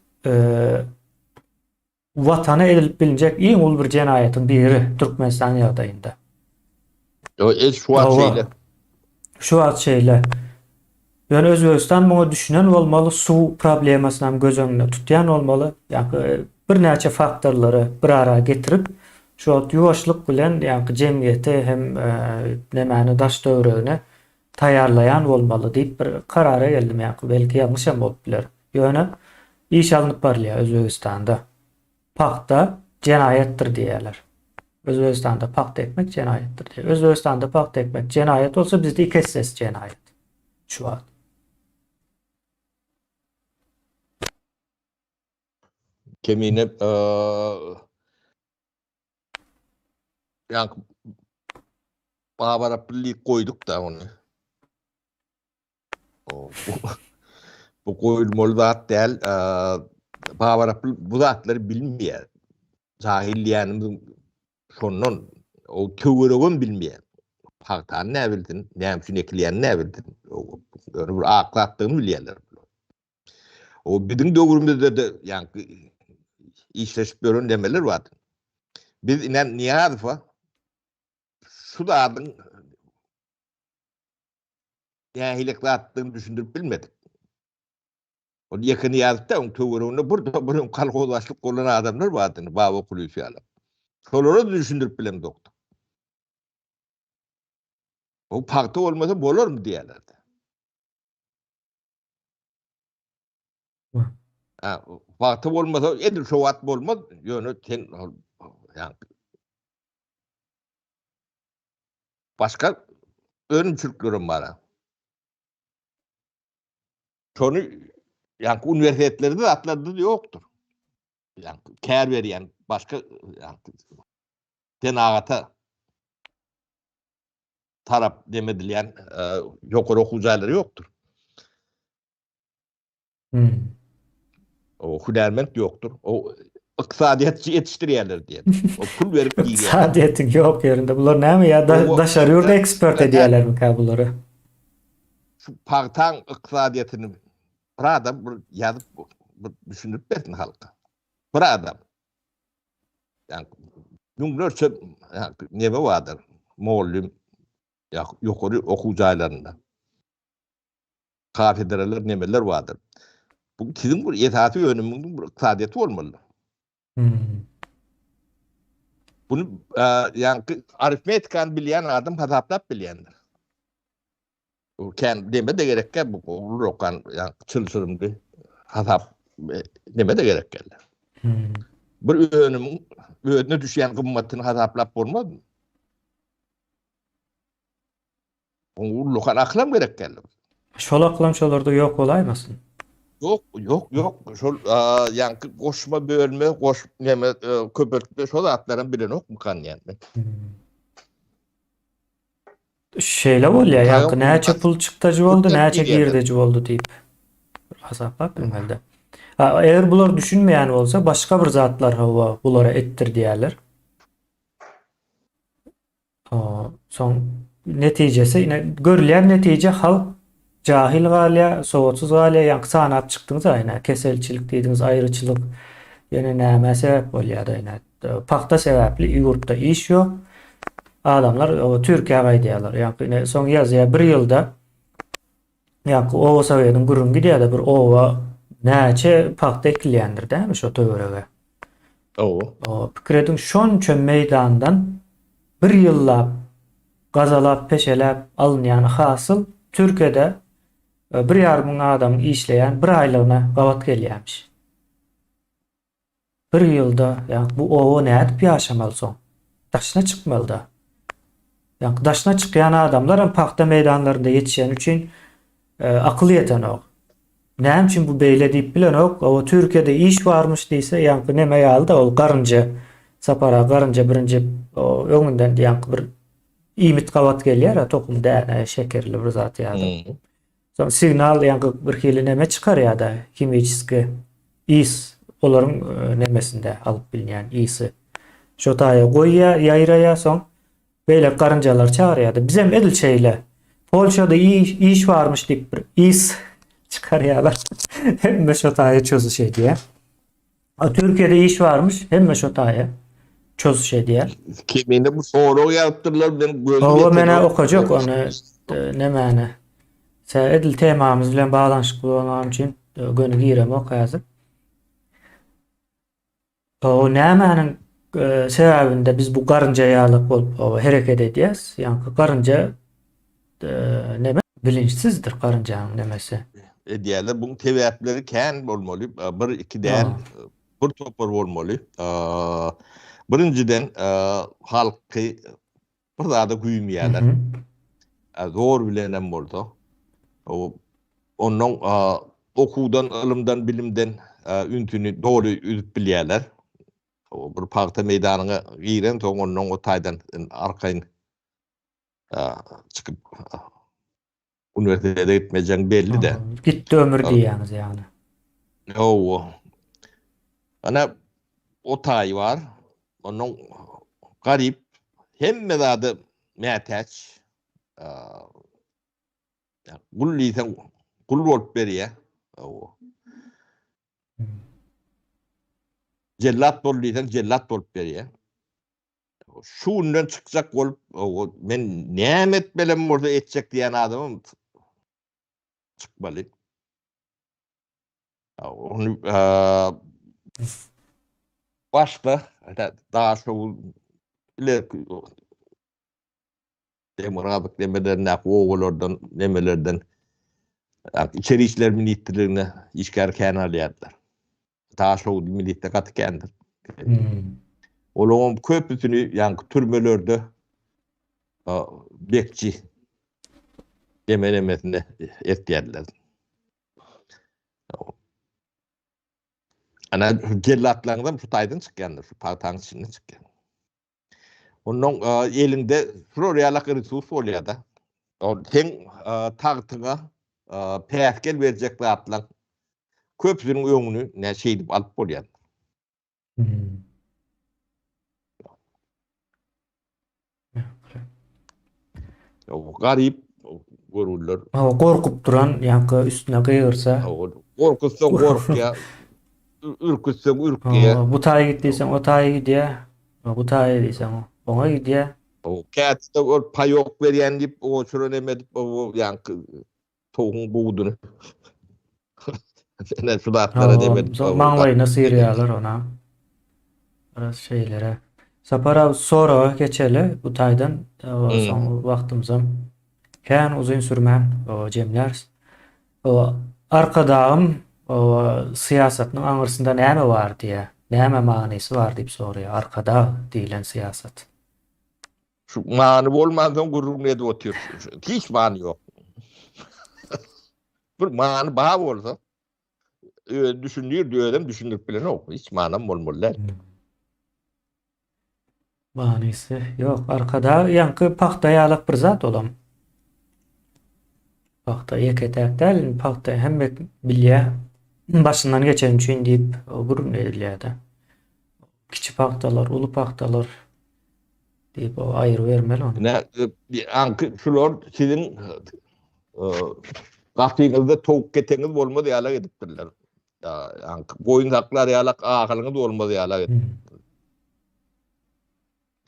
watana edilip bilinjek iň uly bir jenaýatyň biri Türkmenistan ýagdaýynda. Ýok, şu wagt şeýle. Şu wagt şeýle. Ýöne Özbegistan muňa düşünen bolmaly, suw problemasyny hem göz öňünde tutýan bolmaly. Ýa-da birnäçe faktorlary bir ara getirip, şu wagt ýuwaşlyk bilen ýa-da jemgyýeti hem nemäni daş-töweregini taýýarlaýan bolmaly diýip bir karara geldim ýaňky belki ýalňyş hem bolup biler. Ýöne iş alnyp barylýar Özbegistanda. Pagta jenaýatdyr diýýärler. Özbegistanda pagta ekmek jenaýatdyr diýýär. Özbegistanda pagta ekmek jenaýat bolsa bizde iki essesi jenaýat. Şu wagt. Kemine Ýaňky Babaraply diýip goýduk-da ony. Bu goýulmaly zat däl. Babaraply bu zatlary bilmeýär. Jahil diýenimiz şondan. O töweregem bilmeýär. Pagtany nä bilsin, näme üçin ekilýänini nä bilsin. Ýöne bir ak zatdygyny bilýärler. O biziň döwrümizde-de ýaňky işleşip ýören nemeler bardy. Biz inen Nyýazowa şu zadyň nähili zatdygyny düşündirip bilmedik. Ol ýeke Nyýazow-da, oň töwereginde bir topar öň kolhoz başlyk bolan adamlar bardy, Baba Kulyýew ýaly. Şolara düşündirip bilemzokdyk. O pagta bolmasa bolarmy diýýärler. Ha, pagta bolmasa edil şo wagt bolmaz, ýöne sen ýa başga önümçiliklerem bar. Şony ýa uniwersitetlerde zatlarda ýokdur. Ýa kär berýän başga ýa senagata tarap dem edilýän ýokary okuw jaýlary ýokdur. Hmm. O hünärment ýokdur. O ykdysadyýetçi ýetişdirýärler diýen. O pul berip girýär. Ykdysadyýetiň ýok ýerinde bular näme ýa da, daşary ýurda eksport edýärlermikä bulary? Şu pagtaň ykdysadyýetini bir adam bir ýazyp bir düşündirip bersin halka. Bir adam. Yani müňlerçe neme bardyr, mugallym ýokary okuw jaýlarynda. Kafedralar, nemeler bardyr. Bu siziň bir esasy önümiňiziň bir ykdysadyýeti bolmaly. Hmm. Bunu ýaňky arifmetikany bilýän adam hasaplap bilýändir. O kän deme de gerekkä bu ullakan ýaňky çylşyrymly hasap neme de gerek geldi. Hmm. Bir önümiň özüne düşýän gymmatyny hasaplap bolmazmy? Oň ullakan akylam gerek geldi. Şol akylam şolarda ýok bolaýmasyn? Ýok, ýok, ýok. Şol ýaňky goşma, bölme, goş, neme, köpeltme şo zatlaram bilenokmykan diýýän men. Hmm. Şeýle bolýar, ýaňky näçe pul çykdajy boldy, näçe girdeji boldy diýip hasaplap bilmeli. Eger bular düşünmeýän bolsa, başga bir zatlar hawa bulara etdir diýerler. Soň netijesi ine görülýän netije halk jahil galýar, sowatsyz galýar, ýaňky sanap çykdyňyz-a ine keselçilik diýdiňiz, aýryçylyk ýene nämä sebäp bolýar-da ine. Pagta sebäpli ýurtda iş ýok. Adamlar Türkiýä gaýdýarlar. Ýaňky ine soň ýazýar bir ýylda ýaňky oba sowetiň gürrüňi gidýär-de bir oba näçe pagta ekilýändir dämi şo töwerege. Oba. O pikir ediň şonça meýdandan bir ýyllap gazalap peşeläp alynýan hasyl Türkiýede bir ýarym müň adamyň işleýän bir aýlygyna gabat gelýärmiş. Bir ýylda ýa bu oba nädip ýaşamaly soň? Daşyna çykmalyda. Ýa daşyna çykýan adamlar hem pagta meýdanlarynda ýetişeni üçin e, akyl ýetenok. Näme üçin bu beýle diýip bilenok. Oba Türkiýede iş barmyş diýse, ýaňky neme ýaly-da ol garynja Sapar aga garynja birinji öňünden ýaňky bir iýmit gabat gelýär, tohum däne, şekerli bir zat ýa-da. Hmm. Soň signal ýaňky bir hili neme çykarýar-da, himiçeski ys, olaryň e, nemesinde alyp bilinýän ysy. Şo taýa goýýar, ýaýraýar, soň beýleki garynjalary çagyrýar-da. Bizem edil şeýle. Polşada iş, iş barmyş diýip bir ys çykarýarlar. Hemme şo taýa çözüş edýär. A Türkiýede iş barmyş, hemme şo taýa çözüş edýär. Kemine bu sorag ýazypdyrlar, men gözüm Hawa ýetenok. menä okajak ony nemäni. Sä edil temamyz bilen baglanyşykly bolany üçin göni giremok häzir. O nämäniň sebäbinde biz bu garynja ýaly bolup hereket edýäs? Ýaňky garynja neme bilinçsizdir garynjanyň nemesi. Edýärler. Buň sebäpleri kän bolmaly. Bir, iki däl, bir topar bolmaly. Birinjiden, halky bir zada güýmeýärler. Zor bilenem bolsa. Ondan okuwdan, ylymdan, bilimden ünsüni doly üzüp bilýärler. Bir pagta meýdanyňa girensoň, ondan o taýdan arkaýyn çykyp uniwersitete gitmejegin belli-de. Gitdi ömür diýýäňiz ýagny. Hawa. Ana o taýy bar. Ondan garyp hemme zada mätäç. Gul diýseň gul bolup berýär. Hawa. Jellat bol diýseň jellat bolup berýär. Şu günden çykjak bolup, men näme etmelem bolsa etjek diýen adamym çykmaly. Ony başda Daşoguz ilerki. Demirgazyk nemelerindäki obalardan, nemelerden Içeri işler ministrligine işgär kän alýardylar. Daşoguzly milisiýa gaty kändir. Hmm. Olaryň köpüsini ýaňky türmelerde bekçi demelemesinde etýärdiler. Ana jellatlaryňyzam şu taýdan çykýandyr, şu pagtaň içinden çykýan. Ondan elinde şular ýalak resurs bolýar-da. Ol seň tagtyňa päsgel berjek zatlaryň köpüsiniň öňüni nä şeýdip alyp bolýar. Hmm. Garyp görürler. Hawa, gorkup duran, ýaňky üstüne gygyrsa. Hawa, gorkuzsaň gorkýar, ürkütseň ürkýär. Hawa, bu taýa git diýseň, o taýa gidýär. Bu taýa diýseň, oňa gidýär. Hawa, käte ol paýok berýän diýip, oçura neme edip, ýaňky towugyň buduny. Ene şu zatlara Hawa, neme edip. Maňlaýyna syrýarlar ona. Biraz şeýlere. Sapar abi soraga geçeli bu taýdan. Soň wagtymyzam kän uzyn sürmän jemläris. Arkadagym syýasatynyň aňyrsynda näme bar diýýär. Näme manysy bar diýip soraýar. Arkadag diýlen syýasat. Şu many bolmansoň gürrüňini edip otyr. Hiç many ýok. Bir many bar bolsa, özi düşündirdi, özem düşündirip bilenok. Hiç manam bolmaly däl. Hmm. Manysy ýok. Arkada ýaňky pagta ýalak bir zat olam. Pagta ýeke-täk däl, indi pagta hemme bilýär. Başyndan geçen üçin diýip gürrüň edilýär-de. Kiçi pagtalar, uly pagtalar diýip o aýry bermeli ony. Ne, aňky şular siziň gapyňyzda towuk keteňiz bolmaz ýalak edipdirler. Aňky goýun saklar ýalak ahylyňyz bolmaz ýalak edipdirler.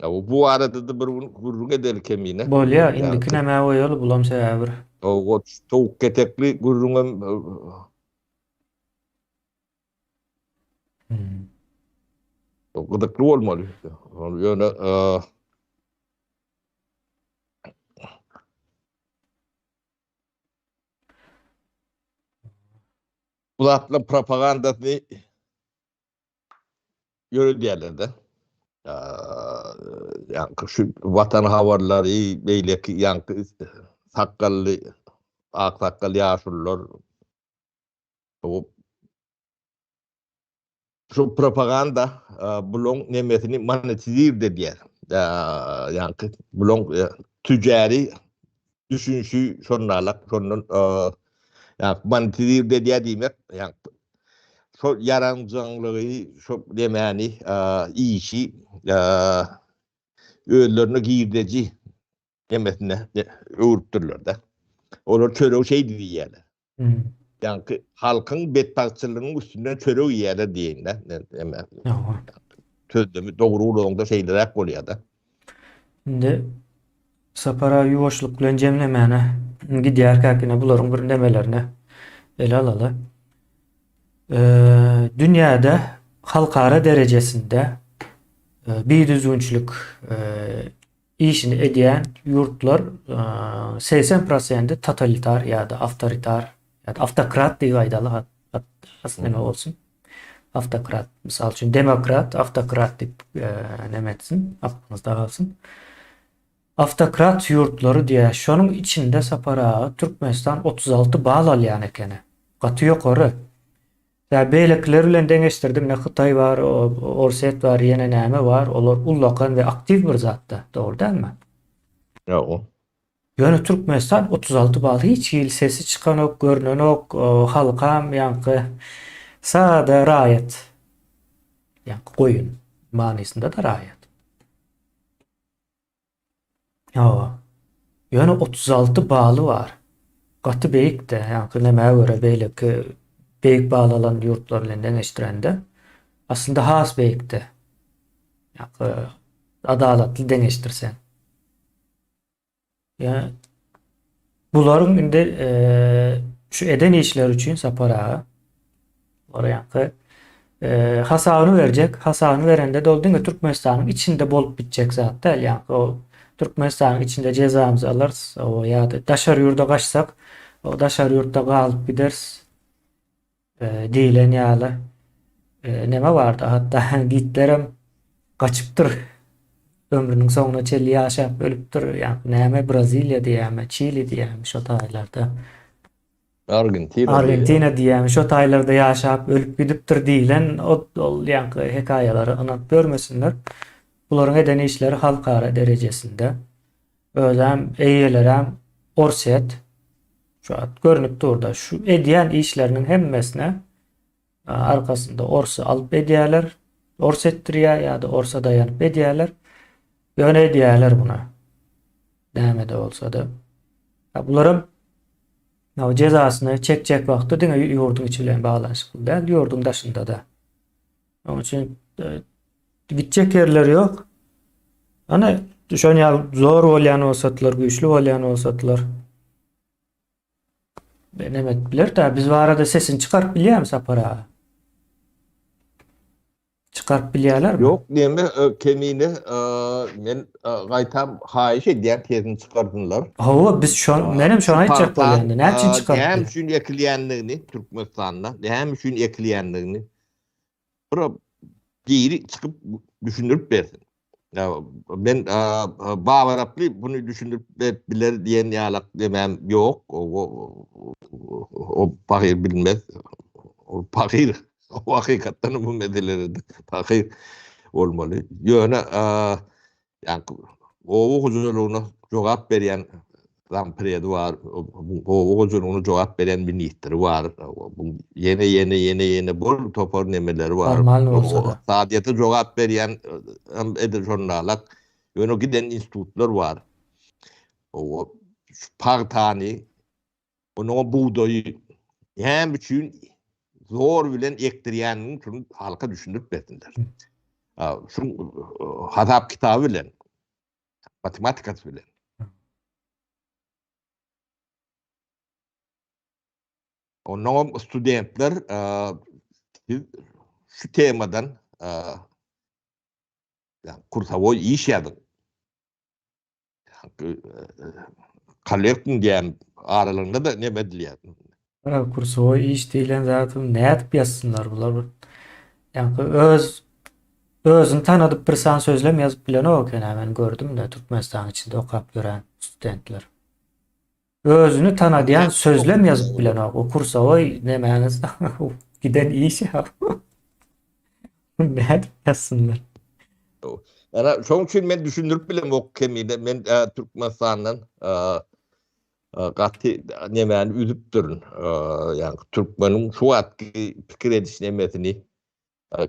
Ya bu barada da bir gün gürrüň edeli kemine. Bolýa, indiki nämä goýaly bulam sebäbi bir. O towuk ketekli gürrüňem Hmm. Gyzykly bolmaly. Ýöne bu zatlaryň propagandasyny ýöredýärler-de. Ýaňky şu watan habarlary, beýleki ýaňky sakgally, ak sakgal ýaşulular Şu propaganda bulaň nemesini monetizird edýär. Ýaňky bulaň tüjäri düşünşi şonalak, şondan ýa monetizird edýär diýmek, ýaňky şol ýaranjaňlygy, şo nemäni, işi özlerine girdeji nemesine öwrüpdirler-de. Olar çöregi şeýdip iýýärler. Ýaňky halkyň betbagtçylygynyň üstünden çörek iýýärler diýeýin-de. Sözlemi dogry ulanyňda şeýleräk bolýar-da. Indi Sapar aga ýuwaşlyk bilen jemlemäne gidýärkäk ine bularyň bir nemelerini ele alaly. Dünýäde halkara derejesinde bidüzgünçilik işini edýän ýurtlar 80 prosendi totalitar ýa-da awtoritar ýa-da awtokrat diýip aýdaly has neme bolsun. Awtokrat, mysal üçin demokrat, awtokrat diýip neme etsin, aklyňyzda galsyn. Awtokrat ýurtlary diýýär. Şonuň içinde Sapar aga Türkmenistan 36 bal alýan ekeni. Gaty ýokary. Ýa beýlekiler bilen deňeşdirdim, ine Hytaý bar, Orsýet bar, ýene näme bar, olar ullakan we aktiw bir zatda, dogry dälmi? Ýok. Ýöne Türkmenistan 36 bal hiç hili sesi çykanok, görnenok, halkam ýaňky sada raýat. Ýaňky goýun manysynda-da raýat. Hawa. Ýöne 36 baly bar. Gaty beýik-de, ýaňky nämä görä beýleki beýik bal alan ýurtlar bilen deňeşdirende, aslynda has beýik-de. Ýaňky adalatly deňeşdirseň. Ýa bularyň indi şu eden işleri üçin Sapar aga bular ýaňky hasabyny berjek. Hasabyny berende-de ol diňe Türkmenistanyň içinde bolup bitjek zat däl. Ýaňky o. Türkmenistanyň içinde jezamyzy alarys, hawa, ýa-da daşary ýurda gaçsak, o daşary ýurtda galyp gideris diýlen ýaly neme bardy. Hatda Gitlerem gaçypdyr. Ömrüniň soňuna çenli ýaşap ölüpdir. Ýa näme Braziliýa diýýärmi, Çili diýýärmi şo taýlarda. Argentina. Argentina diýýärmi, şo taýlarda ýaşap ölüp gidipdir diýlen ol ýaňky hekaýalara ynanyp ýörmesinler. Bularyň eden işleri halkara derejesinde. Özem, eýelerem Orsýet. Şu wagt görnüp dur-da, şu edýän işleriniň hemmesine arkasynda orsy alyp edýärler. Ors etdirýär ýa-da orsa daýanyp edýärler. Ýöne edýärler buna. Näme-de bolsa-da. Bularam jezasyny çekjek wagtda diňe ýurduň içi bilen baglanyşykly däl, ýurduň daşynda-da. Onuň üçin e, gitjek ýerleri ýok. Ana, şon ýaly zor bolýan bolsadylar, güýçli bolýan bolsadylar. Neme etip biler da, biz barada sesini çykaryp bilýärmi Sapar aga? Çykaryp bilýärlermi? Ýok, neme e, kemine e, men e, gaýtam haýyş edýän sesini çykarsynlar. Hawa, biz şo menem şony aýtjak bolýan. Näme üçin çykaryp? Näme üçin ekilýändigini Türkmenistanda, näme üçin ekilýändigini bir biri çykyp düşündirip bersin. Men Babaraply bunu düşündirip berip biler diýen ýalak demem ýok. O, o pahyr bilmez. O pahyr o hakykatdan bu meselelerde pahyr bolmaly. Ýöne ýa oba hojalygyna jogap berýän zampredi bar, oba hojalygyna jogap berýän ministri bar. Ýene ýene ýene ýene bol topar nemeleri bar. Formal bolsa-da. Ykdysadyýete jogap berýän hem edil şonalak. Ýöne giden institutlar bar. O şu pagtany, onuň bugdaýy näme üçin zor bilen ekdirýänini şuny halka düşündirip bersinler. Şu hasap kitaby bilen, matematikasy bilen. Ondan studentler siz şu temadan kursowoý iş ýazyň. Kollektiň diýen aralygynda da neme edilýär. Kursowoý iş diýlen zady nädip ýazsynlar bular bir ýaňky öz özüni tanadyp bir san sözlem ýazyp bilenok eken men gördüm-de Türkmenistanyň içinde okap ýören studentler. Özüni tanadýan sözlem ýazyp bilenok. O kursowoý nemäňiz giden iş ýa. Nädip ýazsynlar? Ana şoň üçin men düşündirip bilemok kemine men e, Türkmenistandan e, e, gaty nemäni üzüpdirin. Ýagny türkmeniň şu wagtky pikir ediş nemesini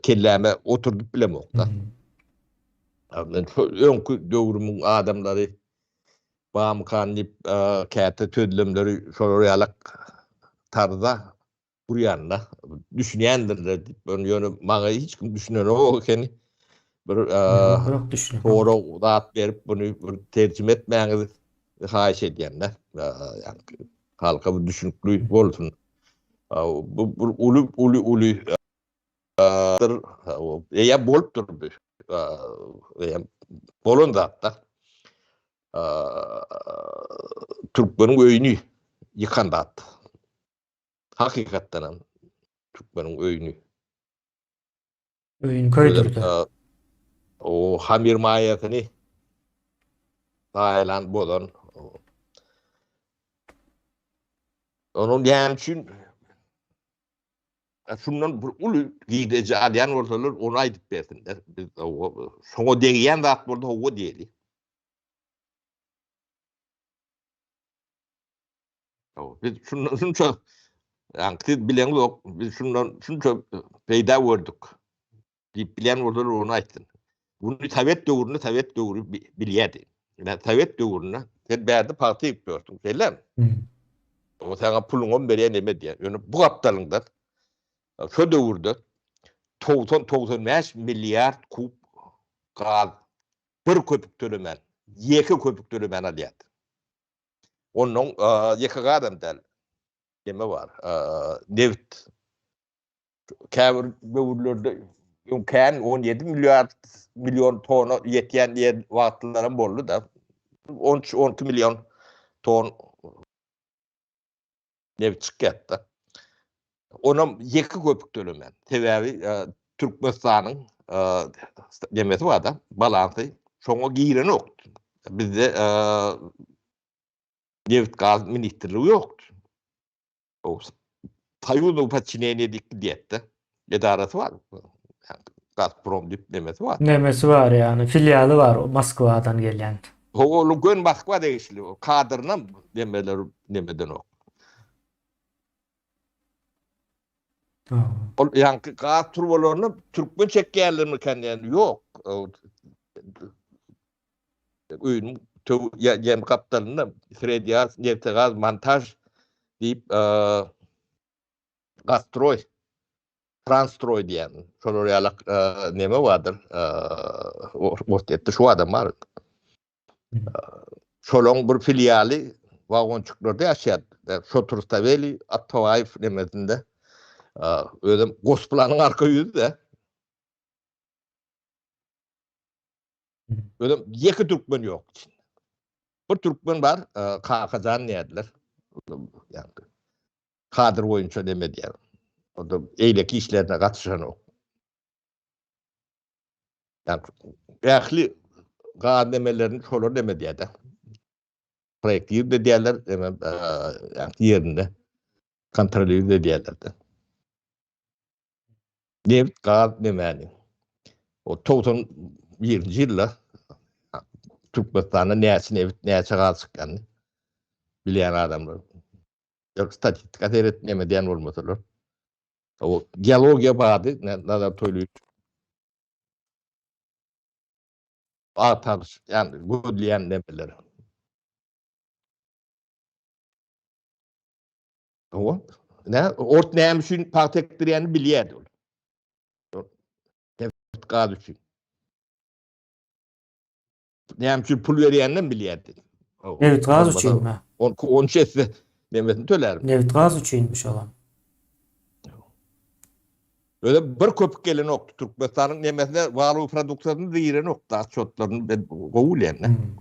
kelläme oturdyp bilemok-da. Men öňki döwrümiň adamlary bamykan diýip käte sözlemleri şolar ýalak tarzda gurýanda düşünýändirler diýip, ýöne maňa hiç kim düşünenok ekeni. Bir sorag zat berip bunu bir terjime etmäňizi haýyş edýän-de. Ýagny halka bir düşünikli bolsun. Bu bir uly uly uly eýýäm bolupdyr bu. Eýýäm bolan zat-da. Türkmeniň öýüni ýykan zat. Hakykatdan hem türkmeniň öýüni. Öýüni köýdürdi. O hamir maýasyny zaýalan bozan. Onuň näme üçin şundan bir uly girdeji alýan bolsalar, ony aýdyp bersinler. Biz şoňa degýän zat bolsa hawa diýeli. Biz şundan şunça ýa siz bileňzok, biz şundan şunça peýda gördük diýip bilýän bolsalar ony aýtsyn. Bunu sowet döwründe sowet döwri bilýärdi. Ýa sowet döwründe sen bärde pagta ýygyp ýörsüň, şeýlemi? O saňa puluňam berýär, neme edýär. Ýöne bu gapdalyňda şo döwürde 90-95 milliard kub gaz bir köpük tölemän, ýeke köpük tölemän alýardy. Ondan ýeke gazam däl. Neme bar? Nebit. Käbir döwürlerde öň kän 17 milliard million tona ýetýän ýer wagtlaram boldy-da. 13 12 million ton nebit çykýar-da. Onam ýeke köpük tölemän. Sebäbi e, Türkmenistanyň e, nemesi bar-da, balansy şoňa girenok. Bizde e, nebit gaz ministrligi ýokdy. O Soýuzyň podçineniýe diýip gidýär-de. Edarasy bar. Gazprom diýip nemesi bar. Nemesi bar ýagny filialy bar Moskwadan gelýän. Hawa ol gön Moskwa degişli. Kadrynam nemeler nemedenok. Ol ýaňky gaz turbalaryny türkmen çekýärlermikan diýen ýok. Öýüniň töw ýa gapdalynda Sredýaz neftegaz montaž diýip Gazstroý Transstroý diýen şolar ýalak neme bardyr. Orsýetde şu adam bar. Şolaň bir filialy wagonçyklarda ýaşaýar. Şoturstaweli Atabaýew nemesinde. Özem Gosplanyň arka ýüzi-de. Özem ýeke türkmen ýok içinde. Bir türkmen bar, Kakajan diýerdiler. Ýagny kadr boýunça neme diýer. O da eýleki işlerine gatyşanok. Ýagny ähli gaz nemelerini şolar neme diýer-de. Proýektir edýärler, ýagny ýerinde kontrolýur edýärler-de. Nebit, gaz nemäni? O 91-nji ýylda Türkmenistanda näçe nebit, näçe gaz çykýanyny bilýän adamlar. Ýok, statistika seret neme diýen bolmasalar. O geologiýa bardy, Nazar Toýlyýew. Agtaryş, ýagny gözleýän nemeler. Hawa. Nä, ort näme üçin pagta ekdirýänini bilýärdi ol. Nebit gaz üçin. Näme üçin pul berýänini hem bilýärdi. Nebit gaz üçinmi? On, 13 esse nemesini tölärim. Nebit gaz üçinmiş olam. Öyle bir köpük gelenokdy Türkmenistanyň nemesine waluw produksiýasyny girenokdy otçotlaryny ben gowy bilýän. Hmm.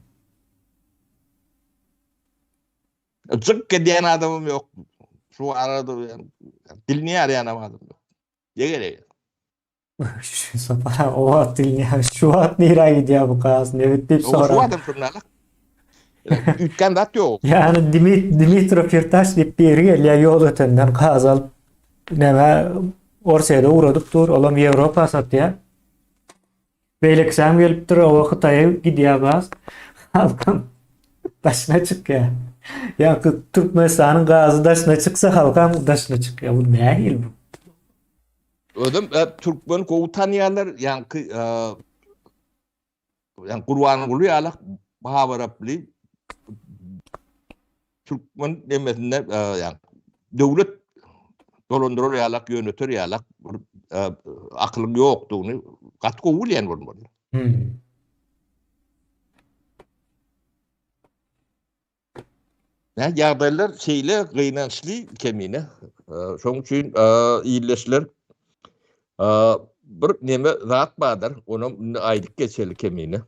Jyk edýän adamym ýok. Şu arada dilini ýarýan adam ýok. Ýegere. Şu sapar o wagt dilini ýar. Şu wagt nirä gidýär bu gaz nebit diýip sorar. Şu adam şundan. Üýtgän zat ýok. Ýani Dimitro Firtaş diýip biri gelýär ýol ötenden gaz alyp näme Orsýede ugradyp dur, olam Ýewropa satýar. Beýlekisem gelipdir, oba Hytaýa gidýär gaz. Halkam daşyna çykýar. Ýa-ki Türkmenistanyň gazy daşyna çyksa halkam daşyna çykýar. Bu nähili bu? Özüm e, türkmen gowy tanýarlar, ýaňky e, ýa Gurbanguly ýaly habaraply türkmen demesinde e, ýa döwlet dolandyrar ýalak, ýöneter ýalak bir e, akylyň ýokdugyny gaty gowy bilýän bolmaly. Hmm. Nä ýagdaýlar şeýle gynançly kemine. Şoň üçin illeşler bir neme zat bardyr, onam indi aýdyp geçeli kemine.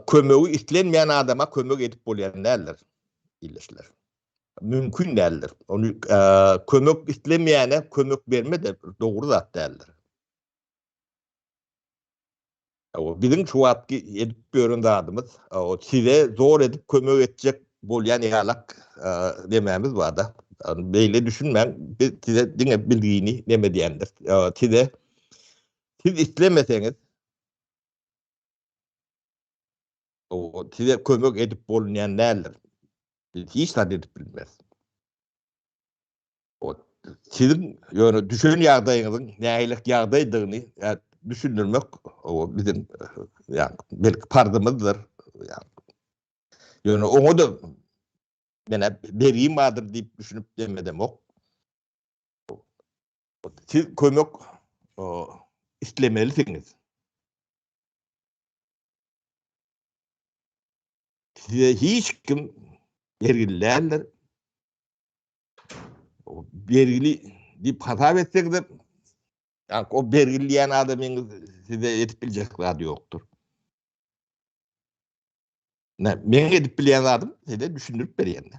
Kömegi islenmeýän adama kömek edip bolýan däldir illeşler. Mümkin däldir. Ony kömek islemeýäne kömek berme-de dogry zat däldir. Biziň şu wagtky edip ýören zadymyz, size zor edip kömek etjek bolýan ýalak demämiz bar-da. Beýle düşünmäň, biz size diňe bilgini neme diýendir. Size siz islemeseňiz, size kömek edip bolunýan däldir. Biz hiç zat edip bilmeris. Siziň ýöne düşen ýagdaýyňyzyň nähili ýagdaýdygyny düşündirmek o biziň ýa belki parzymyzdyr. Ýöne oňa-da menä bergim bardyr diýip düşünip demedemok. Siz kömek islemelisiňiz. Size hiç kim bergili däldir. Bergili diýip hasap etseňiz hem o bergili diýen adamyňyz size edip biljek zady ýokdur. Ne, men edip bilýän zadym size düşündirip berýän.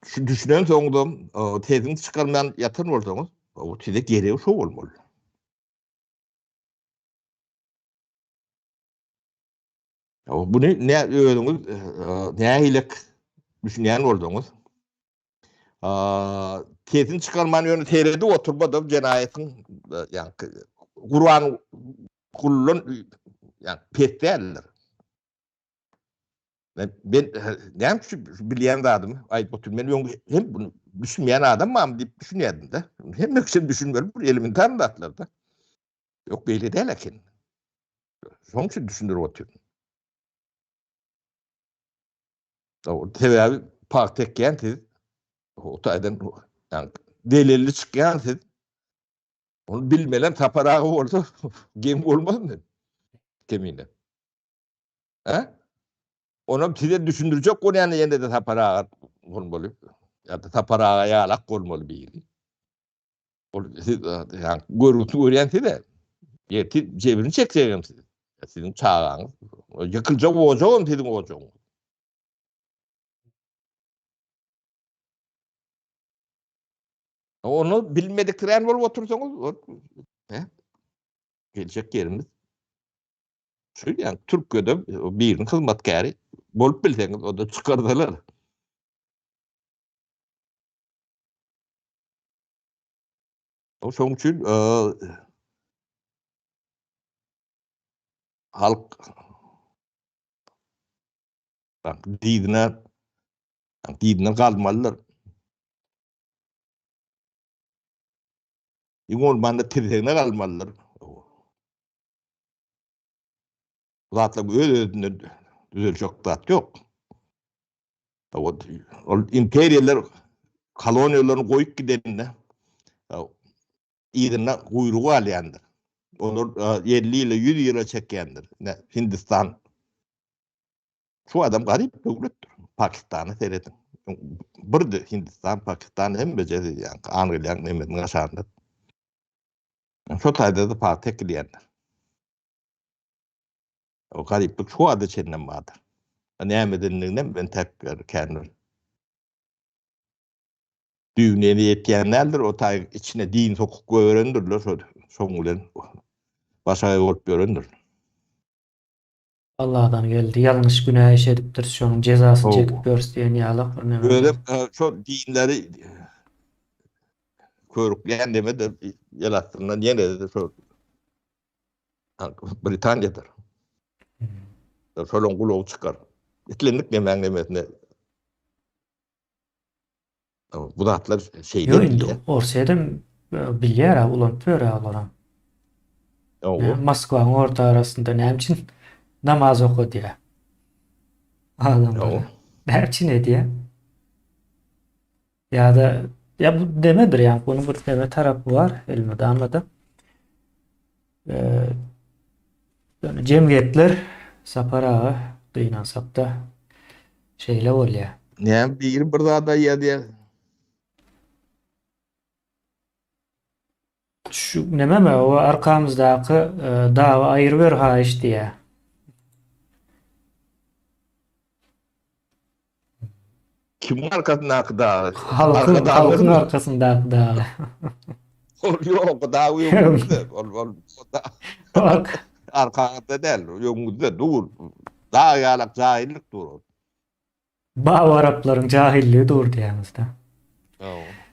Şu düşünen soňda teziň çykarman ýatan bolsaňyz, o size geregi şo bolmaly. Bunu ne özüňiz nähilek düşünýän bolsaňyz, sesini çykarman ýöne seredip oturma-da jenaýatyň ýa Gurban gullan ýa pes däldir. Men ben näme üçin bilýän zadymy aýdyp otyryn. Men öň hem bunu düşünmeýän adam barmy diýip düşünýärdim-de. Hemme kişi düşünmeli bir elementar zatlarda. Ýok beýle däl eken. Şonuň üçin düşündirip otyryn. Sebäbi pagta ekýän siz, o taýdan ýa delilli çykýan siz. Onu bilmelen Sapar aga bolsa geň bolmazmy? Kemine. He? Onam size düşündirjek bolýan ýene-de Sapar aga bolmaly. Ýa-da Sapar aga ýalak bolmaly biri. Ol siz ýa görgüsini görýän size. Ýeti jebrini çekjegem siz. Siziň çagaňyz. Ýykyljak ojagam siziň ojagyňyz. Onu bilmedikrän bolup otursaňyz, he? Geljek ýerimiz şu ýa Türkiýede biriniň hyzmatkäri bolup bilseňiz, o da çykardylar. Şonuň üçin halk dizine dizine galmalydyr. Iň bolmanda tirsegine galmalydyr. Bu zatlar öz-özünden düzeljek zat ýok. Ol imperiýalar koloniýalaryny goýup gideninde yzynda guýrugy galýandyr. Olar 50 ýyla, 100 ýyla çekýändir. Hindistan şu adam garyp döwletdir. Pakistana serediň. Birdi Hindistan, Pakistan hemmejesi ýa Angliýanyň nemesiniň aşagynda. Şo taýda-da pagta ekilýändir. O garyplyk şu wagta çenlem bardyr. Nämedenliginem ben täk kändir. Düýbüne ýetýän däldir, o taý içine din sokup goýberendirler, şo şoň bilen başagaý bolup ýörendir. Allahdan geldi. Ýalňyş günä iş edipdiris, şonuň jezasyny çekip ýörüs diýen ýalak bir neme. Özem şo dinleri körükleýän neme-de ýel astyndan ýene-de şo Britaniýadyr. Şolaň gulagy çykar. Islendik nemäň nemesine bu zatlar şeýle Ýok indi Orsýedem bilýär-ä, ulanyp ýör-ä olaram. Moskwaň orta arasynda näme üçin namaz okadýar? Adamlar. Näme üçin edýär? Ýa-da ýa bu demedir, ýa bunuň bir deme tarapy bar elmydama-da. Ýöne jemgyýetler Sapar aga gynansakda şeýle bolýar. Näme biri bir zat aýýar diýýär. Şu nememi o arkamyzdaky dagy aýyryber haýyş diýýär. Kimiň arkasyndaky dagy? Halkyň, halkyň arkasyndaky dagy. Ol ýok, o dag öňüňizde. Ol ol arkaňyzda däl, öňüňizde dur. Dag ýalak jahillik dur ol. Baba araplaryň jahilligi dur diýýäňizde.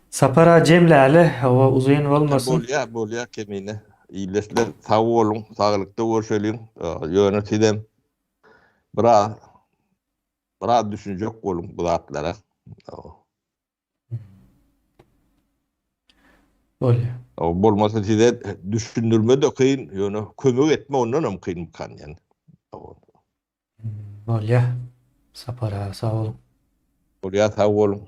Sapar aga jemläli, hawa uzyn bolmasyn. Bolýar, bolýar Kemine. Ildeşler sag boluň, saglykda görşeliň. Ýöne sizem biraz Biraz düşünjek boluň bu zatlara. Bolýar. Bolmasa size düşündirme de kyn, ýöne kömek etme ondan hem kyn mykan ýani. Bolýar. Sapar aga sag boluň. Bolýar sag boluň.